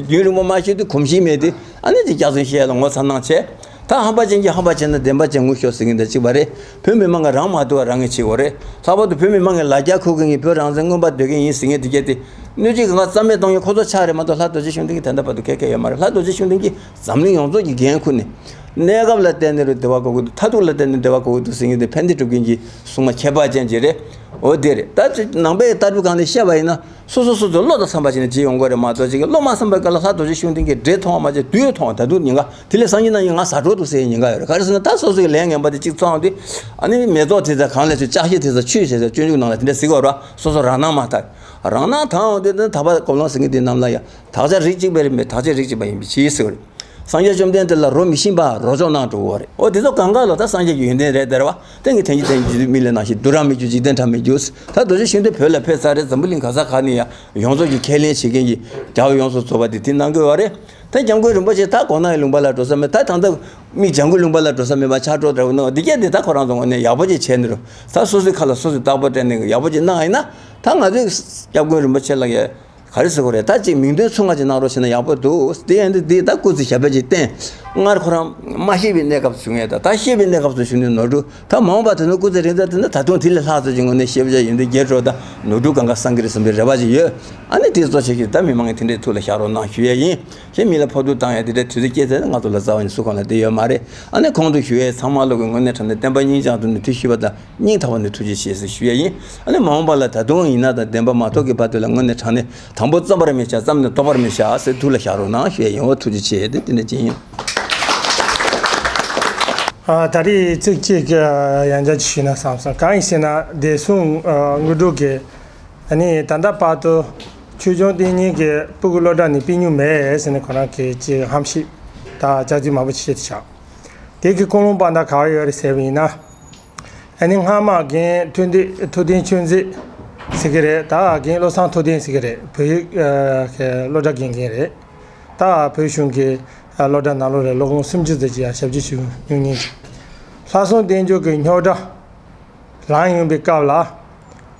རྒྱུན་རིང་པོ་མ་བཤད་དུས་གོམས་གཤིས་མེད་དེ། ཨ་ནི་དེ་སྐྱག་རྫུན་བཤད་ཡ་ལ་ངོ་ཚ་སྣང་བྱས། ད་ཧམ་པ་ཅན་གྱིས་ཧམ་པ་བྱས་ན་བདེན་པ་ཅན་ངུ་ཤོག་ཟེར་མཁན་དང་གཅིག་པ་རེད། བོད་མི་མང་གིས་རང་མ་ཐུབ་པ་རང་གིས་བྱེད་དགོས་རེད། ལྷག་པར་དུ་བོད་མི་མང་གི་ལ་རྒྱ་ཁུར་མཁན་གྱིས་བོད་རང་བཙན་མངོན་པར་འདོད་མཁན་ཡིན་ཟེར་མཁན་དེ་གས་དེ། སྣོད་བཅུད་གང་ག་རྩ་མེད་གཏོང་མཁན་ཁོ་ཚོ་ཆགས་རེད་མ་གཏོགས། ལྷ་རྡོ་རྗེ་ཤུགས་ལྡན་གྱིས་ད་ལྟ་བར་དུ་ག་གེ་ཡོད་མ་རེད། ལྷ་རྡོ་རྗེ་ཤུགས་ལྡན་གྱིས་འཛམ་གླིང་ཡོངས་རྫོགས་ཀྱི་འགན་ཁུར་ནས། གནས་སྐབས་ལ་བརྟེན་ནས་རུ་བདེ་བ་དགོས་ཀྱི་འདུག་མཐར་ཐུག་ལ་བརྟེན་ནས་བདེ་བ་དགོས་ཀྱི་འདུག་ཟེར་མཁན་དེ་ཕན་བདེ་སྒྲུབ་མཁན་གྱི་སྲུང་མ་ཁྱད་པར་ཅན་ཅིག་རེད། འོ་དེ་རེད། ད་ཅི་ནང་པའི་ལྟ་གྲུབ་སྒང་ནས་བཤད་པ་ཡིན་ན། སོ་སོ་སོ་སོའི་བློ་དང་འཚམ་པ་བྱས་ནས་བྱེད་ཡོང་དགོས་རེད་མ་གཏོགས། ཅིག་བློ་མ་འཚམ་པའི་སྐབས་ལ་ལྷ་རྡོ་རྗེ་ཤུགས་ལྡན་གྱིས་འདྲེ་མཐོང་བ་མ་བྱས་དུས་མཐོང་བ། ད་དུང་ཉེན་ཁ། དེ་ལས་སངས་རྒྱས་རྣམ་གཉིས་ང་ཟ་འགྲོ་འདུག་ཟེར་ཉེན་ཁ་ཡོད་རེད། ག་རེ་ཟེར་ན། ད་སོ་སོའི་ལས་ངན་པ་དེ་གཅིག་བཙོང་དུས། ཨ་ནི་མེ་ཏོག་དེ་ཚོ་གང་ལས་ཚོད། ལྕགས་ཤིག་དེ་ཚོ་ཆུ་བྱས་ཚོད། སྤྱོད་འཇུག་ནང་ལ་དེ་འདྲ་ཟེར་གྱི་ཡོད་རེད་བ། སོ་སོ་རང་སྣང་མ་དག་རང་སྣང་དང་འོང་དུས། དེ་ནི་དག་པ་ཀོ་ལོང་ཟེར་མཁན་དེ་རྣམས་ལ་ཡང་དག་ཆ་རིགས་གཅིག་པ་རེད་མེད། དག་ཆ་རིགས་གཅིག་པ་ཡིན་པའི་ཕྱིར་ཟེར་བ་རེད། སངས་རྒྱས་བཅོམ་ལྡན་འདས་ལ་རོ་མི་ཤིང་པ་རོ་ཅོག་གནང་འགྲོ་གི་ཡོད་རེད། འོ་དེ་ཚོ་གང་ག་ལ་ད་སངས་རྒྱས་ཀྱི་ཡོན་ཏན་རེད་དེ་རེད་བ། རྟེན་གྱི་དོན་གྱི་དོན་གྱི་མི་ལས་ནང་བཞིན། སྡུག་རང་མི་འགྱུར་འཇིག་རྟེན་བྲལ་མི་འགྱུར། ད་རྡོ་རྗེ་ཤུགས་ལྡན་བོད་ལ་ཕེབས་ཚར་རེད། འཛམ་བུ་གླིང་ག་ས་ག་ནས་ཡང་ཡོངས་རྫོགས་ཀྱི་ཁས་ལེན་བྱེད་མཁན་གྱི་རྒྱལ་བ་ཡོངས་སུ་རྫོགས་པ་དེ་དེ་གནང་གི་ཡོད་རེད། ད་འཇམ་མགོན་རིན་པོ་ཆེ་ད་གོ་ནའི་ལུང་པ་ལ་འགྲོ་ས་མེད། ད་ད་ལྟ་མི་འཇམ་མགོན་ལུང་པ་ལ་འགྲོ་ས་མེད་པ་ཆགས་འགྲོ་འདྲ་བོ་གནང་བ་འདི་གས་དེ། ད་ཁོ་རང་ཚོ་ངོས་ནས་ཡག་པོ་ཅིག་བྱས་ནས་རུ། ད་སོ་སོའི་ཁ་ལ་སོ་སོས་བརྟག་པ་སྤྲད་ནས་ཡག་པོ་ཅིག་གནང་ཡིན་ན། ད་ང་ཚོས་སྐྱབས་མགོན་རིན་པོ་ཆེ་ལ་ཡ་ག་རེ་ཟེར་དགོས་རེད། ད་ཅིག་མིང་དོན་མཚུངས་པ་ཅིག་གནང་རོགས་བྱས་ན་ཡག་པོ་འདུག་དེ་ཡིན་དུས་འདི་ད་སྐུ་ཚེ་ཞབས་པད་ཅིག་བརྟན། སྔར་ཁོ་རང་མ་ཤེས་པའི་གནས་སྐབས་སུ་བྱུང་ཡས་དང་། ད་ཤེས་པའི་གནས་སྐབས་སུ་བྱུང་ནས་ནོར་འཁྲུལ། ད་མ་འོངས་པ་དེ་ནི་སྐུ་ཚེ་རིང་ཙམ་དེ་ནི་ད་དུང་དེ་ལས་ལྷག་ཙམ་གྱི་ངོས་ནས་ཤེས་བྱ་ཡོན་ཏན་རྒྱས་འགྲོ་དང་། ནོར་འཁྲུལ་གང་ག་སངས་ཀྱི་རེད་བསམ་པའི་རེ་བ་ཅིག་ཡོད། ཨ་ནི་དེ་གཙོ་ཆེ་ཤོས་ད་མི་མང་གིས་དེ་འདྲའི་ཐུགས་ལ་བཞག་རོགས་གནང་ཞུ་ཡས་ཡིན། གཞན་མི་ལ་ཕོག་ཐུག་བཏང་ཡས་དེ་འདྲའི་དུས་ཚོད་སྐྱེལ་ཚད་ང་ཚོ་ལ་རྩ་བ་ནས་སུ་གང་ལ་བསྡད་ཡོད་མ་རེད། ཨ་ནི་གོང་དུ་ཞུ་ཡས་ཚང་མ་ལོག་གི་ངོས་ནས་དྲང་གནས་བསྟན་པ་སྙིང་བཅངས་ཐོག་ནས་དུས་ཞུས་པ་དང་སྙིང་ཐག་པ་ནས་ཐུགས་རྗེ་ཆེ་ཟེར་ཞུ་ཡས་ཡིན། ཨ་ནི་མ་འོངས་པ་ལ་ད་དུང་ཡིན་ན་དང་བདེན་པ་མ་ཐོབ་ཀྱི་བར་དུ་ལ་དངོས་གནས་དྲང་གནས་དང་པོ་བརྩམ་པར་མི་བྱ། བརྩམས་ནས་ལྡོག་པར་མི་བྱ་ཟེར་ཐུགས་ལ་བཞག་རོགས་གནང་ཞུ་ཡས་ཡིན། འོ་ཐུགས་རྗེ་ཆེ། དེ་དེ་འདྲ་ཅིག་ཡིན། ཨ། ད་རེས་ཚིག་གཅིག་ཡང་བསྐྱར་ཅིག་ཞུས་ན་བསམ་སོང་། གང་ཡིན་ཟེར་ན། བདེ་སྲུང་དངོས་གྲུབ་ཀྱིས། ཨ་ནི་ད་ལྟ་བར་དུ་ཆོས་སྐྱོང་བསྟེན་མཁན་གྱི་སྤུ་གུ་སློབ་གྲྭ་ནས་ཕུད་མྱོང་མེད་ཟེར་ནས་ཁོ་རང་གིས་ཅིག་ཧམ་བཤད་དང་སྐྱག་རྫུན་མང་པོ་ཅིག་བཤད་དེ་ཆགས། དེ་གི་ཀུན་སློང་དཔང་རྟགས་ག་པར་ཡོད་རེད་ཟེར་བ་ཡིན་ན། ཨ་ནི་སྔ་མ་རྒན་ཐུབ་བསྟན་ཐུབ་བསྟན་ཆོས་མཛད་ཟེར་གྱི་རེད། ད་རྒན་བློ་བཟང་ཐུབ་བསྟན་ཟེར་གྱི་རེད། བོད་ཡིག་ཨ་གི་སློབ་གྲྭ་དགེ་རྒན་རེད། ད་བོད་གཞུང་གི་སློབ་གྲྭ་ནང་ལོགས་ལ་ལོ་ངོ་སུམ་ཅུ་ཙམ་ཅིག་ཡང་ཞབས་ཕྱི་ཞུ་མྱོང་མཁན་ཅིག། ལྷ་སྲུང་བསྟེན་མཆོག་གི་རྙོག་དྲ་ལངས་ཡོང་པའི་སྐབས་ལ།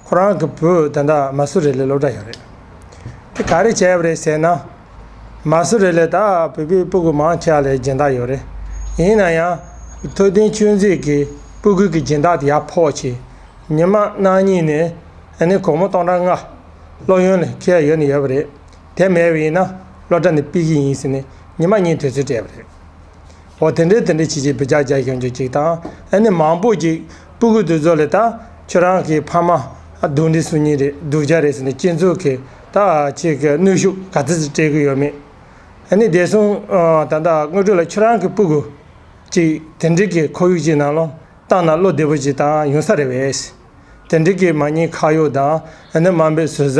ཁོ་རང་གི་བུ་ད་ལྟ་མ་སུ་རི་ལའི་སློབ་གྲྭ་ཡོད་རེད། དེ་ག་རེ་བྱས་པ་རེད་ཟེར་ན། མ་སུ་རི་ལའི་ད་བོད་པའི་སྤུ་གུ་མང་ཆེ་བ་ལ་སྦྱིན་བདག་ཡོད་རེད། ཡིན་ན་ཡང་ཐུབ་བསྟན་ཆོས་མཛད་ཀྱི་སྤུ་གུ་གི་སྦྱིན་བདག་དེ་ཡར་ཕོག་བྱས། ཉི་མ་གནངས་ཉིན་ནས་ཨ་ནི་སྒོར་མོ་སྟོང་ཕྲག་ལྔ་སློབ་ཡོན་ལ་འཁྱེར་ཡོང་ནས་ཡོད་པ་རེད། དེ་མེད་པ་ཡིན་ན་སློབ་གྲྭ་ནས་ཕུད་ཀྱི་ཡིན་ཟེར་ནས་ཉི་མ་གཉིས་དུས་ཚོད་སྤྲད་པ་རེད། འོ་དེ་འདྲའི་དེ་འདྲའི་བྱས་བྱས་བུ་ཆགས་རྒྱག་ཡོང་རྒྱུ་ཅིག་དང་། ཨ་ནི་མང་པོ་ཅིག་སྤུ་གུ་དེ་ཚོ་ལ་ད་ཁྱོད་རང་གི་ཕ་མ་ཨ་སྡུག་འདི་སུ་གཉིས་རེད། སྡུག་ཅག་རེད་ཟེར་ནས་སྤྱི་ཚོགས་ཀྱི་ད་ཅིག་གི་གནོན་ཤུགས་ག་ཚོད་ཅིག་སྤྲད་ཀྱི་ཡོད་མེད། ཨ་ནི་བདེ་སྲུང་ཨ་ད་ལྟ་དངོས་གྲུབ་ལ་ཁྱོད་རང་གི་སྤུ་གུ་ཅིག་དེ་འདྲའི་གི་ཁོར་ཡུག་ཅིག་ནང་ལོགས་བཏང་ན་བློ་བདེ་པོ་ཅིག་དང་ཡོང་ས་རེད་པས། དེ་འདྲའི་གི་མ་ཉེས་ཁ་གཡོག་དང་། ཨ་ནི་དམའ་འབེབས་ཟུར་ཟ་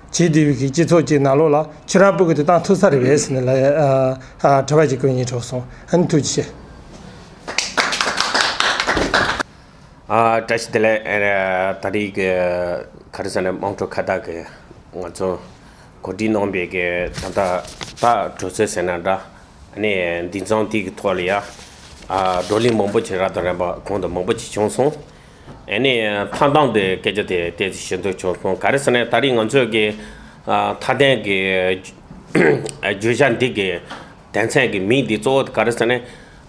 བྱེད་བསྡད་པའི་གི་སྤྱི་ཚོགས་ཅིག་ནང་ལོགས་ལ་ཁྱོད་རང་སྤུ་གུ་དེ་བཏང་ཐུབ་ས་རེད་པས་ཟེར་ནས་ལ་ཨ་ཨ་དྲི་བ་ཅིག་བཀོད་སྙིང་བྲོ་སོང་། ཨ་ནི་ཐུགས་རྗེ་ཆེ། ཨ། བཀྲ་ཤིས་བདེ་ལེགས། ཨ། ད་རེས་ཀྱི་ག་རེ་ཟེར་ན། དམངས་ཁྲོད་ཁ་བརྡ་གི་ང་ཚོ་གོ་སྒྲིག་གནང་བའི་གི་ད་ལྟ་ད་གྲོས་ཚོགས་ཟེར་ན་འདྲ། ཨ་ནི་འདི་ཚང་དེ་གི་ཐོག་ལ་ཡ། ཨ། བགྲོ་གླེང་མང་པོ་ཅིག་རབ་དང་རིམ་པ་གོང་དུ་མང་པོ་ཅིག་བྱུང་སོང་། ཨ་ནི་མཐའ་མཚམས་དེ་སྐད་ཆ་དེ་ཏོག་ཙམ་ཞུ་འདོད་བྱུང་སོང་། ག་རེ་ཟེར་ན། ད་རེས་ང་ཚོས་གི་ཨ་མཐའ་དོན་གི་བརྗོད་བྱ་འདི་གི་དོན་ཚན་གི་མིང་འདི་གཙོ་བོ་ག་རེ་ཟེར་ན།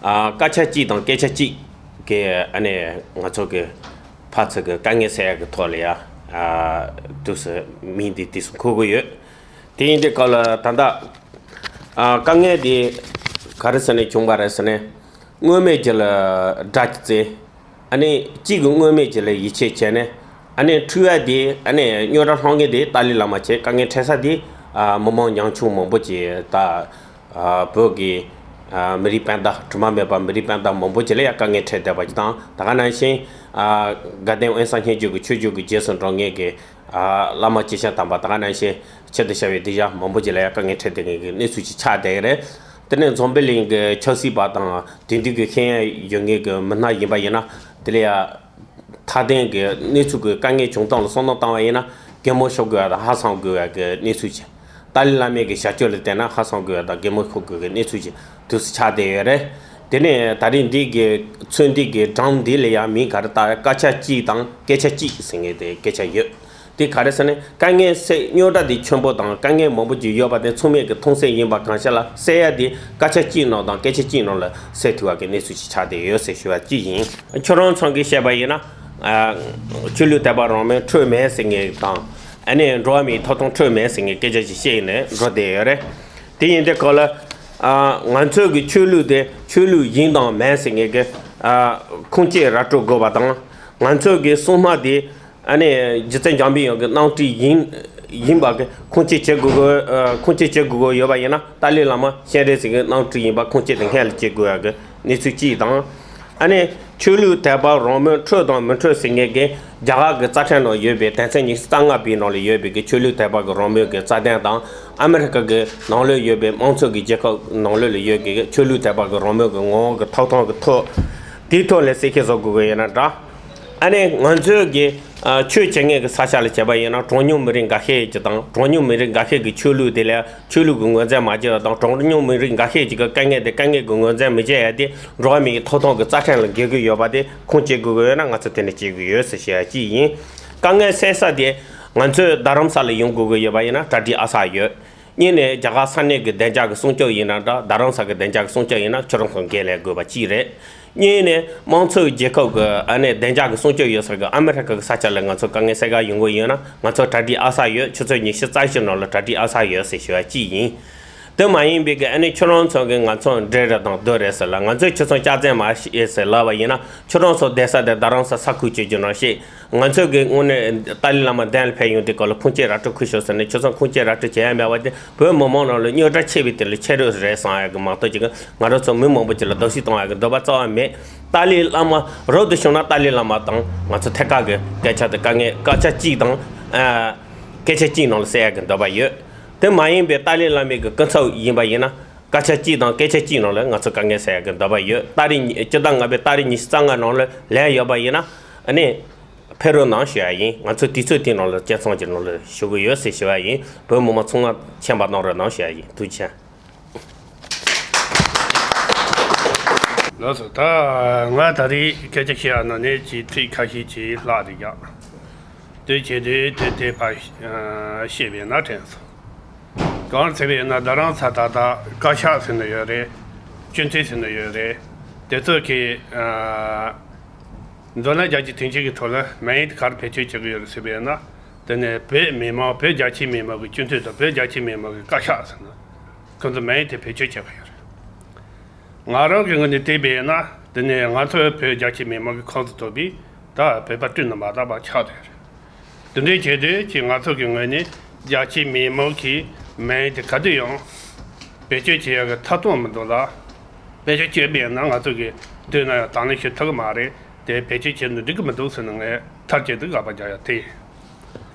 ཨ། སྐད་ཆ་གཅིག་དང་སྐད་ཆ་གཅིག་གི། ཨ་ནི་ང་ཚོ་གི་ཕར་ཚུར་གི་དཀའ་ངལ་སེལ་ཡག་གི་ཐོག་ལ་ཡ། ཨ། དུས་སུ་མིང་འདི་དུས་སུ་འཁོད་གི་ཡོད། དེ་ཡིན་དུས་སྐབས་ལ་ད་ལྟ་ཨ་དཀའ་ངལ་འདི་ག་རེ་ཟེར་ནས་བྱུང་བ་རེད་ཟེར་ན། སྔོན་མའི་རྒྱུ་ལ་དགྲ་བརྩི། ཨ་ནི་གཅིག་གི་སྔོན་མའི་རྒྱུ་ལ་ཡིད་ཆེས་བྱས་ནས། ཨ་ནི་འཁྲུལ་བ་དེ། ཨ་ནི་རྙོག་དྲ་སློང་མཁན་དེ་ཏཱ་ལའི་བླ་མ་བྱས། དཀའ་ངལ་འཕྲད་ས་དེ་ཨ་མི་མང་ཉམ་ཆུང་མང་པོ་ཅིག་ད་ཨ་བོད་ཀྱི་ཨ་མི་རིགས་སྤུན་ཟླ། དྲི་མ་མེད་པ་མི་རིགས་སྤུན་ཟླ་མང་པོ་ཅིག་ལ་ཡ་དཀའ་ངལ་འཕྲད་བསྡད་པ་ཅིག་དང་། ད་ག་ནང་བཞིན་ཨ་དགའ་ལྡན་དབེན་ས་སྙན་བརྒྱུད་ཀྱི་ཆོས་བརྒྱུད་ཀྱི་རྗེས་སུ་འགྲོ་མཁན་གྱི་ཨ་བླ་མ་སྐྱེས་ཆེན་དམ་པ། ད་ག་ནང་བཞིན་ཆེད་དུ་བྱ་བའི་གདུལ་བྱ་མང་པོ་ཅིག་ལ་ཡ་དཀའ་ངལ་འཕྲད་བསྡད་མཁན་གྱི་གནས་ཚུལ་ཅིག་ཆགས་བསྡད་ཀྱི་རེད། དེ་ནས་འཛམ་བུ་གླིང་གི་ཆབ་སྲིད་པ་དང་དེང་དུས་ཀྱི་ཤེས་ཡོན་ཡོད་མཁན་གྱི་མི་སྣ་ཡིན་པ་ཡིན་ན། དེ་ལ་ཡ་མཐའ་དོན་གྱི་གནས་ཚུལ་གྱི་དཀའ་ངལ་བྱུང་སྟངས་ལ་བསམ་བློ་བཏང་བ་ཡིན་ན། གད་མོ་ཤོར་དགོས་པ་དང་ཧ་སང་དགོས་པ་གི་གནས་ཚུལ་ཅིག། ཏཱ་ལའི་བླ་མའི་གི་བྱ་སྤྱོད་ལ་བལྟས་ན་ཧ་སང་དགོས་པ་དང་གད་མོ་ཤོར་དགོས་པའི་གནས་ཚུལ་ཅིག་དུས་སུ་ཆགས་བསྡད་ཡོད་རེད། དེ་ནས་ད་རིང་འདི་གི་ཚོད་འདི་གི་སྒྲུང་འདི་ལ་ཡ་མིང་ག་རེ་བཏགས། སྐད་ཆ་གཅིག་དང་སྐད་ཆ་གཅིག་ཟེར་མཁན་དེ་སྐད་ཆ་ཡོད། དེ་ག་རེ་ཟེར་ན། དཀའ་ངལ་སེལ། རྙོག་དྲ་དེ་ཆེན་པོ་དང་དཀའ་ངལ་མང་པོ་ཅིག་ཡོད་པ་དེ་མཚུངས་མེད་ཀྱི་མཐོང་སེམས་ཡིན་པ་གང་ཤར་ལ། སེལ་ཡ་དེ་སྐད་ཆ་གཅིག་ནང་དང་སྐད་ཆ་གཅིག་ནང་ལ་སེལ་ཐུབ་པ་གི་གནས་ཚུལ་ཅིག་ཆགས་བསྡད་ཡོད་ཟེར་ཞུ་བ་གཅིག་ཡིན། ཁྱོད་རང་ཚང་གིས་བཤད་པ་ཡིན་ན། ཨ། ཆོས་ལུགས་དད་པ་རང་མོས་འཕྲོད་མེད་ཟེར་མཁན་དང་། ཨ་ནི་འགྲོ་བ་མིའི་ཐོབ་ཐང་འཕྲོད་མེད་ཟེར་མཁན་སྐད་ཆ་ཅིག་བཤད་ནས་འགྲོ་བསྡད་ཡོད་རེད། དེ་ཡིན་དུས་སྐབས་ལ། ཨ། ང་ཚོའི་གི་ཆོས་ལུགས་དེ་ཆོས་ལུགས་ཡིན་དང་མིན་ཟེར་མཁན་གྱི། ཨ། ཁུངས་སྐྱེལ་ར་སྤྲོད་དགོས་པ་དང་། ང་ཚོའི་གི་སྲུང་མ་དེ། ཨ་ནི་རྗེ་བཙུན་འཇམ་པའི་དབྱངས་ཀྱི་རྣམ་སྤྲུལ་ཡིན་ཡིན་པ་གི་ཁུངས་སྐྱེལ་བྱེད་དགོས་དགོས་ཨ། ཁུངས་སྐྱེལ་བྱེད་དགོས་དགོས་ཡོད་པ་ཡིན་ན། ཏཱ་ལའི་བླ་མ་སྤྱན་རས་གཟིགས་ཀྱི་རྣམ་སྤྲུལ་ཡིན་པ་ཁུངས་སྐྱེལ་དེ་སྔོན་ལ་བྱེད་དགོས་ཡག་གི་གནས་ཚུལ་གཅིག་དང་། ཨ་ནི་ཆོས་ལུགས་དད་པ་རང་མོས་འཕྲོད་དང་མི་འཕྲོད་ཟེར་མཁན་གྱི་རྒྱ་གར་གྱི་རྩ་ཁྲིམས་ནང་ཡོད་པའི་དོན་ཚན་ཉི་ཤུ་རྩ་ལྔ་པའི་ནང་ལ་ཡོད་པའི་གི་ཆོས་ལུགས་དད་པ་གི་རང་མོས་ཀྱི་རྩ་དོན་དང་། ཨ་མི་རི་ཀ་གི་ནང་ལོགས་ཡོད་པའི་དམངས་གཙོ་གི་རྒྱལ་ཁབ་ནང་ལོགས་ལ་ཡོད་པའི་གི་ཆོས་ལུགས་དད་པ་གི་རང་མོས་ཀྱི་ངོ་བོ་གི་ཐོབ་ཐང་གི་ཐོག་དེའི་ཐོག་ལ་གསལ་བཤད་བཟོ་དགོས་ཀྱི་ཡོད་ན་འདྲ། ཨ་ནི་ང་ཚོའི་གི་ཨ། ཆོས་བྱེད་མཁན་གྱི་ས་ཆ་ལ་བྱས་པ་ཡིན་ན། གྲངས་ཉུང་མི་རིགས་འགའ་ཤས་ཀྱི་དང་། གྲངས་ཉུང་མི་རིགས་འགའ་ཤས་ཀྱི་ཆོས་ལུགས་དེ་ལ་ཆོས་ལུགས་ཀྱི་ངོས་འཛིན་མ་བྱས་པ་དང་། གྲངས་ཉུང་མི་རིགས་འགའ་ཤས་ཀྱི་དཀའ་ངལ་དེ་དཀའ་ངལ་གྱི་ངོས་འཛིན་མི་བྱེད་ཡ་དེ་འགྲོ་བ་མིའི་ཐོབ་ཐང་གི་རྩ་ཁྲིམས་ལ་འགལ་གྱི་ཡོད་པ་དེ་ཁུངས་སྐྱེལ་དགོས་ཀྱི་ཡོད་ན། ང་ཚོ་དེ་ནས་བྱེད་དགོས་ཡོད་ཟེར་བཤད་ཡ་གཅིག་ཡིན། དཀའ་ངལ་སེལ་ས་དེ་ང་ཚོས་རྡ་རམ་ས་ལ་ཡོང་དགོས་ཀྱི་ཡོད་པ་ཡིན་ན། གྲ་སྒྲིག་ཨ་ས་ཡོད། གཉིས་ནས་རྒྱ་གར་ས་གནས་ཀྱི་བདེ་འཇགས་ཀྱི་སྲུང་སྐྱོབ་ཡིན་ན་འདྲ། རྡ་རམ་ས་གི་བདེ་འཇགས་ཀྱི་སྲུང་སྐྱོབ་ཡིན་ན་ཁྱོད་རང་ཚོ་འགན་ལེན་དགོས་པ་གཅིག་རེད། གཉིས་ནས་དམངས་གཙོའི་རྒྱལ་ཁབ་ཀྱི་ཨ་ནི་བདེ་འཇགས་ཀྱི་སྲུང་སྐྱོབ་ཡོད་སར་གྱི་ཨ་མི་རི་ཀ་གི་ས་ཆ་ལ་ང་ཚོ་དཀའ་ངལ་སེལ་ག་ཡོང་གི་ཡོད་ན། ང་ཚོ་གྲ་སྒྲིག་ཨ་ས་ཡོད། ཆུ་ཚོད་ཉི་ཤུ་རྩ་བཞི་ནང་ལ་གྲ་སྒྲིག་ཨ་ས་ཡོད་ཟེར་ཞུ་བ་གཅིག་ཡིན། དེ་མ་ཡིན་པའི་གི་ཨ་ནི་ཁྱོད་རང་ཚོ་གི་ང་ཚོ་འདྲེ་རེད་དང་སྡོད་རེད་ཟེར་ལ། ང་ཚོས་ཁྱོད་ཚོ་སྐྱག་རྫུན་མ་བཤད་ཟེར་ལབ་པ་ཡིན་ན། ཁྱོད་རང་ཚོ་བསྡད་ས་དེ་རྡ་རམ་ས་ས་ཁུལ་བྱེད་རྒྱུ་ནང་བཤད། ང་ཚོ་གི་དངོས་གནས་ཏཱ་ལའི་བླ་མ་གདན་ལ་ཕེབས་ཡོང་དུས་སྐབས་ལ་ཁུངས་སྐྱེལ་ར་སྤྲོད་ཁུལ་ཤོག་ཟེར་ནས། ཁྱོད་ཚོ་ཁུངས་སྐྱེལ་ར་སྤྲོད་བྱེད་ཡ་མེད་པ་དེ་བོད་མི་མང་ནང་ལ་རྙོག་དྲ་ཆེ་བའི་དེ་ལ་ཆེ་རུ་རེད་བསམ་ཡ་གི་མ་གཏོགས། ཅིག་ང་རང་ཚོ་མི་མང་པོ་ཅིག་ལ་རྡོག་རྩིས་གཏོང་ཡ་གི་འདོད་པ་རྩ་བ་མེད། ཏཱ་ལའི་བླ་མ་རབ་ཏུ་བྱུང་ན་ཏཱ་ལའི་བླ་མ་དང་ང་ཚོ་ཐད་ཀར་གི་སྐད་ཆ་དེ་དཀའ་ངལ་སྐད་ཆ་གཅིག་དང་ཨ། སྐད་ཆ་གཅིག་ནང་ལ་སེལ་ཡ་གི་འདོད་པ་ཡོད། དེ་མ་ཡིན་པའི་ཏཱ་ལའི་བླ་མའི་གི་སྐུ་ཚབ་ཡིན་པ་ཡིན་ན། སྐད་ཆ་གཅིག་དང་སྐད་ཆ་གཅིག་ནང་ལ་ང་ཚོ་དཀའ་ངལ་སེལ་ཡ་གི་འདོད་པ་ཡོད། ཏ་རིག་ཉི་སྤྱི་ཟླ་ལྔ་པའི་ཏ་རིག་ཉི་ཤུ་རྩ་ལྔ་ནང་ལ་ལན་ཡོད་པ་ཡིན་ན། ཨ་ནི་ཕེབས་རོགས་གནང་ཞུ་ཡ་ཡིན། ང་ཚོ་དུས་ཚོད་དེའི་ནང་ལ་བཅད་མཚམས་ཀྱི་ནང་ལ་ཞུ་གི་ཡོད་ཟེར་ཞུ་བ་ཡིན། བོད་མི་མང་ཚང་མ་མཁྱེན་པ་གནང་རོགས་གནང་ཞུ་ཡ་ཡིན། ཐུགས་རྗེ་ཆེ། ལགས་སོ། ད་ང་ད་རེས་སྐད་ཆ་བཤད་ཡ་ནང་ནས་ཅིག་ཚིག་ཁ་ཤས་ཅིག་ལྷག་རེད་ཀྱང་། དེ་བྱས་དུས་དེ་དེ་ཕར་བཤད་པས་ན་དྲན་སོང་། གང་ཟེར་བས་ན་རྡ་རམ་ས་ད་ལྟ་བཀའ་ཤག་ཟེར་ནི་ཡོད་རེད། སྤྱི་འཐུས་ཟེར་ནི་ཡོད་རེད། དེ་ཚོ་གི་ཨ། མདོར་ན་རྒྱལ་སྤྱིའི་དོན་ཆེན་གྱི་ཐོག་ལ་མིང་དེ་ག་རེ་བེད་སྤྱོད་བྱེད་ཀྱི་ཡོད་རེད་ཟེར་བས་ན། དེ་ནས་བོད་མི་མང་བོད་རྒྱ་ཆེའི་མི་མང་གི་སྤྱི་འཐུས་དང་བོད་རྒྱ་ཆེའི་མི་མང་གི་བཀའ་ཤག་ཟེར་ན་ཁོ་ཚོ་མིང་དེ་བེད་སྤྱོད་བྱེད་ཀྱི་ཡོད་རེད། ང་རང་གི་ངོས་ནས་བལྟས་པས་ན། དེ་ནས་ང་ཚོའི་བོད་རྒྱ་ཆེ་མི་མང་གི་ཁོངས་སུ་གཏོགས་པའི་ད་བོད་པ་སྤྲུལ་ནས་མ་དག་པ་ཆགས་བསྡད་རེད། དེ་འདྲའི་བྱས་དུས་ཀྱི་ང་ཚོ་གི་ངོས་ནས་རྒྱ་ཆེ་མི་མང་གི་མིང་དེ་ག་དུས་ཡང་བེད་སྤྱོད་བྱེད་ཡག་གི་ཐབས་སྟོང་མི་འདུག་ལ། བེད་སྤྱོད་བྱས་པས་ན་ང་ཚོ་གི་དུས་ན་ཡང་དང་ལེན་ཞུ་ཐུབ་ཀྱི་མ་རེད། དེ་བེད་སྤྱོད་བྱས་ན་འགྲིག་གི་མི་འདུག་ཟེར་ནས་ངས་མཐར་གཅིག་ཏུ་དགག་པ་རྒྱག་ཡ་དེ་ཡིན།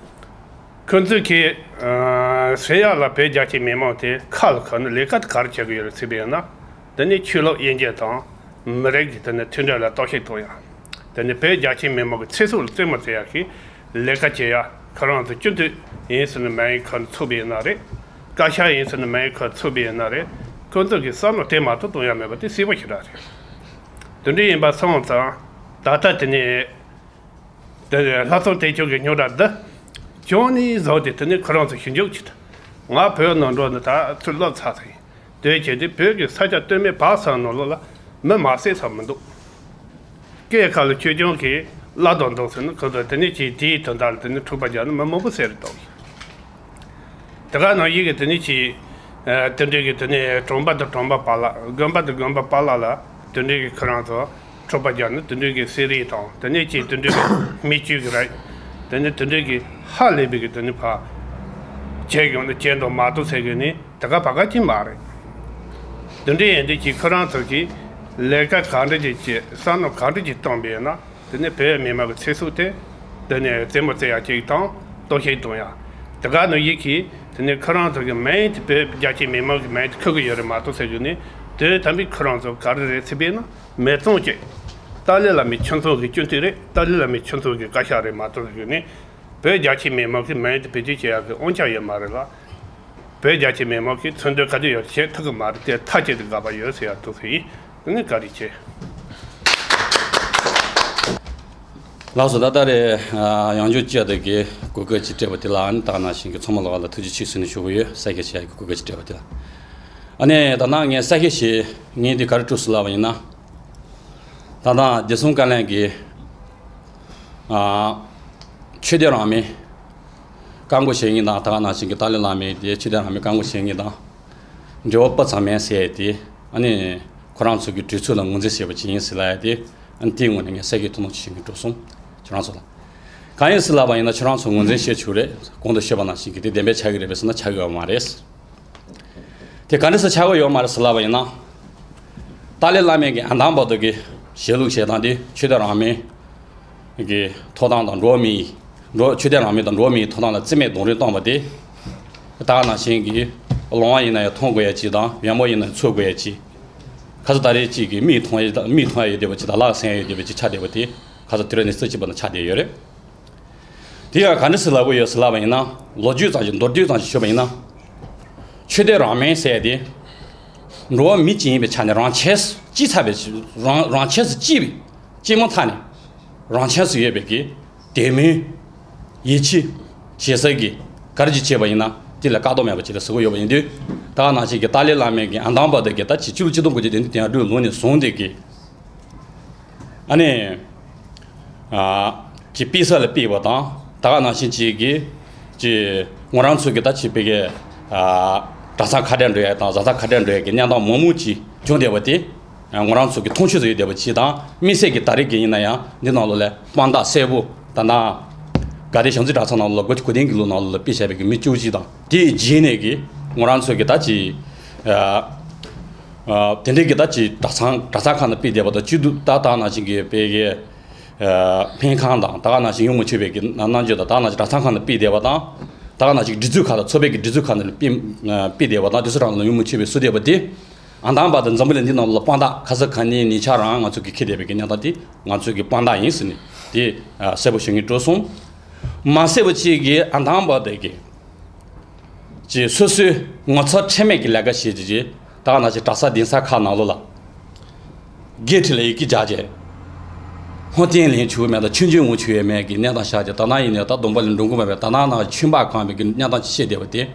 ཁོ་ཚོས་ཀྱིས་ཨ། ཟེར་ཡག་ལ་བོད་རྒྱ་ཆེ་མི་མང་དེ་ཁ་ལ་གོ་ནས་ལས་ཀ་དེ་ག་རེ་བྱེད་ཀྱི་ཡོད་རེད་ཟེར་བས་ན། དེ་ནི་ཆོས་ལུགས་དབྱེ་འབྱེད་དང་མི་རིགས་ཀྱི་དེ་ནི་མཐུན་སྒྲིལ་ལ་གཏོར་བཤིག་གཏོང་ཡག་དེ་ནི་བོད་རྒྱ་ཆེ་མི་མང་གི་ཚེ་སྲོག་ལ་རྩེད་མོ་རྩེ་ཡག་གི་ལས་ཀ་བྱེད་ཡག་ཁོ་རང་ཚོ་སྤྱི་འཐུས་ཡིན་ཟེར་ནས་མིང་ཁོ་ཚུགས་པ་ཡིན་ན་རེད། བཀའ་ཤག་ཡིན་ཟེར་ནས་མིང་ཁོ་ཚུགས་པ་ཡིན་ན་རེད། ཁོ་ཚོ་གི་བསམ་བློ་དེ་མ་གཏོགས་གཏོང་ཡག་མེད་པ་དེ་གསལ་པོ་ཞེ་དྲག་རེད། དེ་འདྲ་ཡིན་པ་སོང་ཙང་ད་ལྟ་དེ་ནི། དེ་ལྷག་བསམ་རྟེན་འབྱུང་གི་རྙོག་དྲ་འདི་ཅུང་ནས་བཟོ་སྟེ་དེ་ནས་ཁོ་རང་ཚོ་ཞིབ་འཇུག་བྱེད། ང་བོད་ནང་འགྲོ་ནས་ད་ཚུར་ལོག་ཚར་ཟིན། དེ་བྱས་ཏེ་བོད་ཀྱི་ས་ཆ་སྟོད་སྨད་བར་གསུམ་ནང་ལོགས་ལ་མི་མ་བསད་ས་མི་འདུག་སྐད་ཁ་ལ་ཆོས་སྐྱོང་གིས་བླ་དང་འདུག་ཟེར་ན་ཁོ་ཚོ་དེ་ནས་ཀྱིས་དེའི་དོན་དག་ལ་དེ་ནས་འཁྲུག་པ་རྒྱག་ན་མི་མང་པོ་བསད་རེད་འདུག་དེ་ག་ནང་བཞིན་གྱི་དེ་ནས་ཀྱིས་དེ་འདྲའི་གི་དེ་ནས་གྲོང་པ་དང་གྲོང་པ་བར་ལ་དགོན་པ་དང་དགོན་པ་བར་ལ་ལ་དེ་འདྲའི་གི་ཁོ་རང་ཚོ། འཁྲུག་པ་རྒྱག་ནས་དེ་འདྲའི་གི་བསད་རེས་དང་དེ་ནས་ཀྱི་དེ་འདྲའི་གི་མི་གཅོད་ཀྱི་རེད། དེ་ནས་དེ་འདྲའི་གི་ཧ་ལས་པའི་གི་དེ་ནས་ཕར་བྱས་ཡོང་ནས་བྱས་འདུག་མ་གཏོགས་ཟེར་གི་ནི་དེ་ག་བ་ག་ཅིག་མ་རེད། དེ་འདྲའི་ཡིན་དུས་ཀྱི་ཁོ་རང་ཚོ་གི་ལས་ཀ་ག་འདྲ་ཅིག་བྱེད་བསམ་བློ་ག་འདྲ་ཅིག་བཏང་པས་ན་དེ་ནས་བོད་མི་མང་གི་ཚེ་སྲོག་དེ་དེ་ནས་རྩེད་མོ་རྩེ་ཡག་ཅིག་དང་གཏོར་བཤིག་གཏོང་ཡག་དེ་ག་ནང་བཞིན་གྱི་དེ་ནས་ཁོ་རང་ཚོ་གི་མིང་དེ་བོད་རྒྱ་ཆེ་མི་མང་གི་མིང་དེ་ཁུར་གི་ཡོད་རེད་མ་གཏོགས་ཟེར་གི་ནི་དེ་དམ་པའི་ཁོ་རང་ཚོ་ག་རེ་རེད་ཟེར་བས་ན། མི་ཚང་གཅིག་ཏཱ་ལའི་བླ་མའི་ཁྱིམ་ཚང་གི་སྤྱི་འཐུས་རེད། ཏཱ་ལའི་བླ་མའི་ཁྱིམ་ཚང་གི་བཀའ་ཤག་རེད་མ་གཏོགས་ཟེར་ནས་བོད་རྒྱ་ཆེ་མི་མང་གི་མིང་དེ་བེད་སྤྱོད་བྱེད་ཡག་གི་དབང་ཆ་ཡོད་མ་རེད་ལ། བོད་རྒྱ་ཆེ་མི་མང་གིས་མཚོན་དོན་ག་དུས་ཡོད་བྱེད་ཐུབ་གི་མ་རེད་དེ་མཐའ་གཅིག་ཏུ་དགག་པ་ཡོད་ཟེར་ཡག་འདུག་ཟེར་ཡིན། དེ་ནི་བཀའ་དྲིན་ཆེ། ལགས་སོ། ད་ལྟ་རེད། ཨ། ཡང་བསྐྱར་བཅར་དེ་གི་གོ་སྐབས་ཅིག་སྤྲད་པ་དེ་ལ་ཨ་ནི་ད་ག་ནང་བཞིན་གྱི་ཚང་མ་ལོགས་ལ་ཐུགས་རྗེ་ཆེ་ཟེར་ནས་ཞུ་གི་ཡོད། གསལ་བཤད་བྱེད་ཡག་གི་གོ་སྐབས་ཅིག་སྤྲད་པ་དེ་ལ། ཨ་ནི་ད་ནང་ངས་གསལ་བཤད་བྱེད་ངས་འདི་ག་རེ་དྲུག་སུ་ལབ་པ་ཡིན་ན། ད་ལྟ་རྗེ་ཙོང་ཁ་པ་གིས། ཨ། ཆོས་དད་རང་མོས་བཀག་འགོག་བྱེད་མཁན་དང་ད་ག་ནང་བཞིན་གྱི་ཏཱ་ལའི་བླ་མས་དེ་ཆོས་དད་རང་མོས་བཀག་འགོག་བྱེད་མཁན་དང་འབྲེལ་བ་སྤུ་ཙམ་མེད་ཟེར་ཏེ། ཨ་ནི་ཁོ་རང་ཚོ་གི་གྲོས་ཚོགས་ལ་ངོས་འཛིན་བྱས་པ་ཅིག་ཡིན་ཟེར་ལབ་ཡ་དེ། ཨ་ནི་དེའི་ངོས་ནས་ངས་གསལ་བཤད་ཐུང་ཐུང་ཅིག་ཞུ་གི་འགྲོ་སོང་། ཁྱེད་རང་ཚོ་ལ། གང་ཡིན་ཟེར་ལབ་པ་ཡིན་ན་ཁྱོད་རང་ཚོ་ངོས་འཛིན་བྱེད་ཆོག་རེད། གོང་དུ་ཞུས་པ་ནང་བཞིན་གྱི་དེ་བདེན་པའི་ཆགས་ཀྱི་རེད་པས་ཟེར་ན་ཆགས་ཀྱི་ཡོད་མ་རེད། དེ་ག་འདྲ་སེ་ཆགས་ཀྱི་ཡོད་མ་རེད་ཟེར་ལབ་པ་ཡིན་ན། ཏཱ་ལའི་བླ་མའི་གི་ཨ་དང་པ་དུ་གི་བཞེས་ལུགས་བྱེད་སྟངས་དེ་ཆོས་དད་རང་མོས་ཀྱི་ཐོབ་ཐང་དང་འགྲོ་བ་མིའི་འགྲོ་ཆོས་དད་རང་མོས་དང་འགྲོ་བ་མིའི་ཐོབ་ཐང་ལ་བརྩི་མེད་རྡུང་རེས་གཏོང་བ་དེ། ད་ག་ནང་བཞིན་གྱི་ལོང་བ་ཡིན་ན་ཡང་མཐོང་དགོས་ཡ་ཅིག་དང་ཡང་མོ་ཡིན་ན་ཚོར་དགོས་ཡ་ཅིག་ཁ་ས་ད་རེས་ཅིག་གི་མིག་མཐོང་ཡ་མིག་མཐོང་ཡ་ཡོད་བསྡད་པ་ཅིག་དང་ལག་སེང་ཡ་ཡོད་བསྡད་པ་ཅིག་ཆགས་བསྡད་པ་དེ་ཁ་ས་དུས་རབས་ཉི་ཤུ་རྩ་གཅིག་པ་ན་ཆགས་བསྡད་ཡོད་རེད། དེ་ཡང་ག་འདྲ་སེ་ལབ་དགོས་ཡོད་ཟེར་ལབ་པ་ཡིན་ན། ལོ་རྒྱུས་ཙམ་ཞིག་མདོར་བསྡུས་ཙམ་ཞིག་ཞུས་པ་ཡིན་ན། ཆོས་དད་རང་མོས་ཟེར་ཡ་དེ། འགྲོ་བ་མི་གཅིག་ཡིན་པའི་ཆ་ནས་རང་ཆས་སུ་གཅིག་ཚར་བའི་རང་རང་ཆས་སུ་གཅིག་པའི་གཅིག་མ་ཐག་ནས་རང་ཆས་སུ་ཡོད་པའི་གི་དད་མོས་ཡིད་ཆེས་ཞེ་ས་གི་ག་རེ་ཅིག་བྱས་པ་ཡིན་ན་དེ་ལ་བཀག་རྡོ་མེད་པ་ཅིག་ལ་ཟེར་གྱི་ཡོད་པ་ཡིན་དུས། ད་ག་ནང་བཞིན་གྱི་ཏཱ་ལའི་བླ་མའི་གི་ཨ་དང་པ་དུ་གི་ད་ཅིག་སྤྱི་ལོ་ཆིག་སྟོང་དགུ་བརྒྱ་བདུན་ཅུ་དོན་དྲུག་ལོ་ནས་བཟུང་སྟེ་གི་ཨ་ནི། ཨ། ཀྱི་དཔེ་ས་ལ་ཕུལ་བ་དང་ད་ག་ནང་བཞིན་ཅིག་གི་ཅི། ང་རང་ཚོ་གི་ད་ཅི་བེ་གི་ཨ། གྲྭ་ཚང་ཁ་བྲལ་འགྲོ་ཡ་དང་བཟའ་ཚང་ཁ་བྲལ་འགྲོ་ཡ་གི་གནས་སྟངས་མང་མོ་ཅིག་བྱུང་བསྡད་པ་དེ། ཨ། ང་རང་ཚོ་གི་མཐོང་ཆོས་སུ་ཡོད་བསྡད་པ་ཅིག་དང་དམིགས་བསལ་གྱི་ད་རེས་ཀྱི་ཡིན་ན་ཡང་འདི་ནང་ལོགས་ལ་དཔང་རྟགས་གསལ་པོ་ད་ནང་དགའ་ལྡན་བྱང་རྩེ་གྲྭ་ཚང་ནང་ལོགས་ལ་སྒོ་གོ་དན་གྱི་ལོ་ནང་ལོགས་ལ་དཔེ་བཞག་པའི་གི་མི་བཅུ་གཅིག་དང་དེའི་རྗེས་ནས་གི་ང་རང་ཚོ་གི་ད་ཅི། ཨ། ཨ། དེ་འདྲའི་གི་ད་ཅི་གྲྭ་ཚང་གྲྭ་ཚང་ཁག་ནང་ཕུལ་བསྡད་པ་དང་བཅུད་བསྡུ་ད་ད་ནང་བཞིན་གི་བེ་གི་ཨ། སྨན་ཁང་དང་ད་ག་ནང་བཞིན་ཡོང་མི་ཆོད་པའི་གི་རྣམ་འགྱུར་དང་ད་ག་ནང་བཞིན་གྲྭ་ཚང་ཁག་ནང་ཕུལ་བསྡད་པ་དང་། ད་ག་ནང་བཞིན་སྒྲིག་འཛུགས་ཁག་དང་ཚོགས་པའི་གི་སྒྲིག་འཛུགས་ཁག་ནང་ཕུལ་ཕུལ་བསྡད་པ་དང་དེ་ཚོ་རང་ལ་ཡོང་མི་ཆོད་པའི་བཟོ་བསྡད་པ་དེ། ཨ་དང་པ་དང་འཛམ་བུ་གླིང་འདི་ནང་ལ་དཔང་རྟགས་ཁ་ས་ག་ནས་ཉེ་ཆར་རང་ང་ཚོ་གི་འཁྱེར་བསྡད་པའི་གི་གནས་སྟངས་དེ་ང་ཚོའི་གི་དཔང་རྟགས་ཡིན་ཟེར་ནས་དེ་གསལ་པོ་ཞུ་སྙིང་བྲོ་སོང་། མ་གསལ་པོ་ཅིག་གི་ཨ་དང་པ་དེ་གི་ཅིག་སོ་སོའི་ངོ་ཚ་ཁྲེལ་མེད་ཀྱི་ལས་ཀ་བྱེད་ཀྱི་ཅིག་ད་ག་ནང་བཞིན་གྲྭ་ས་གདན་ས་ཁག་ནང་ལོགས་ལ། སྒེར་ཁྲི་ལ་ཡི་གེ་རྒྱག་བྱས། ཧོན་ཏན་ལེན་ཆུ་མེད་དང་ཆུ་འཇོན་ངོ་ཆུ་ཡོད་མེད་ཀྱི་གནས་སྟངས་བཞག་བྱས་ད་ནང་ཡིན་ནས་ད་སྡོམ་པ་ལས་འགྲོ་མགོ་མེད་པའི་ད་ནང་ནང་ཆུན་པ་གང་བའི་གི་གནས་སྟངས་ཅིག་བཤད་བསྡད་པ་དེ།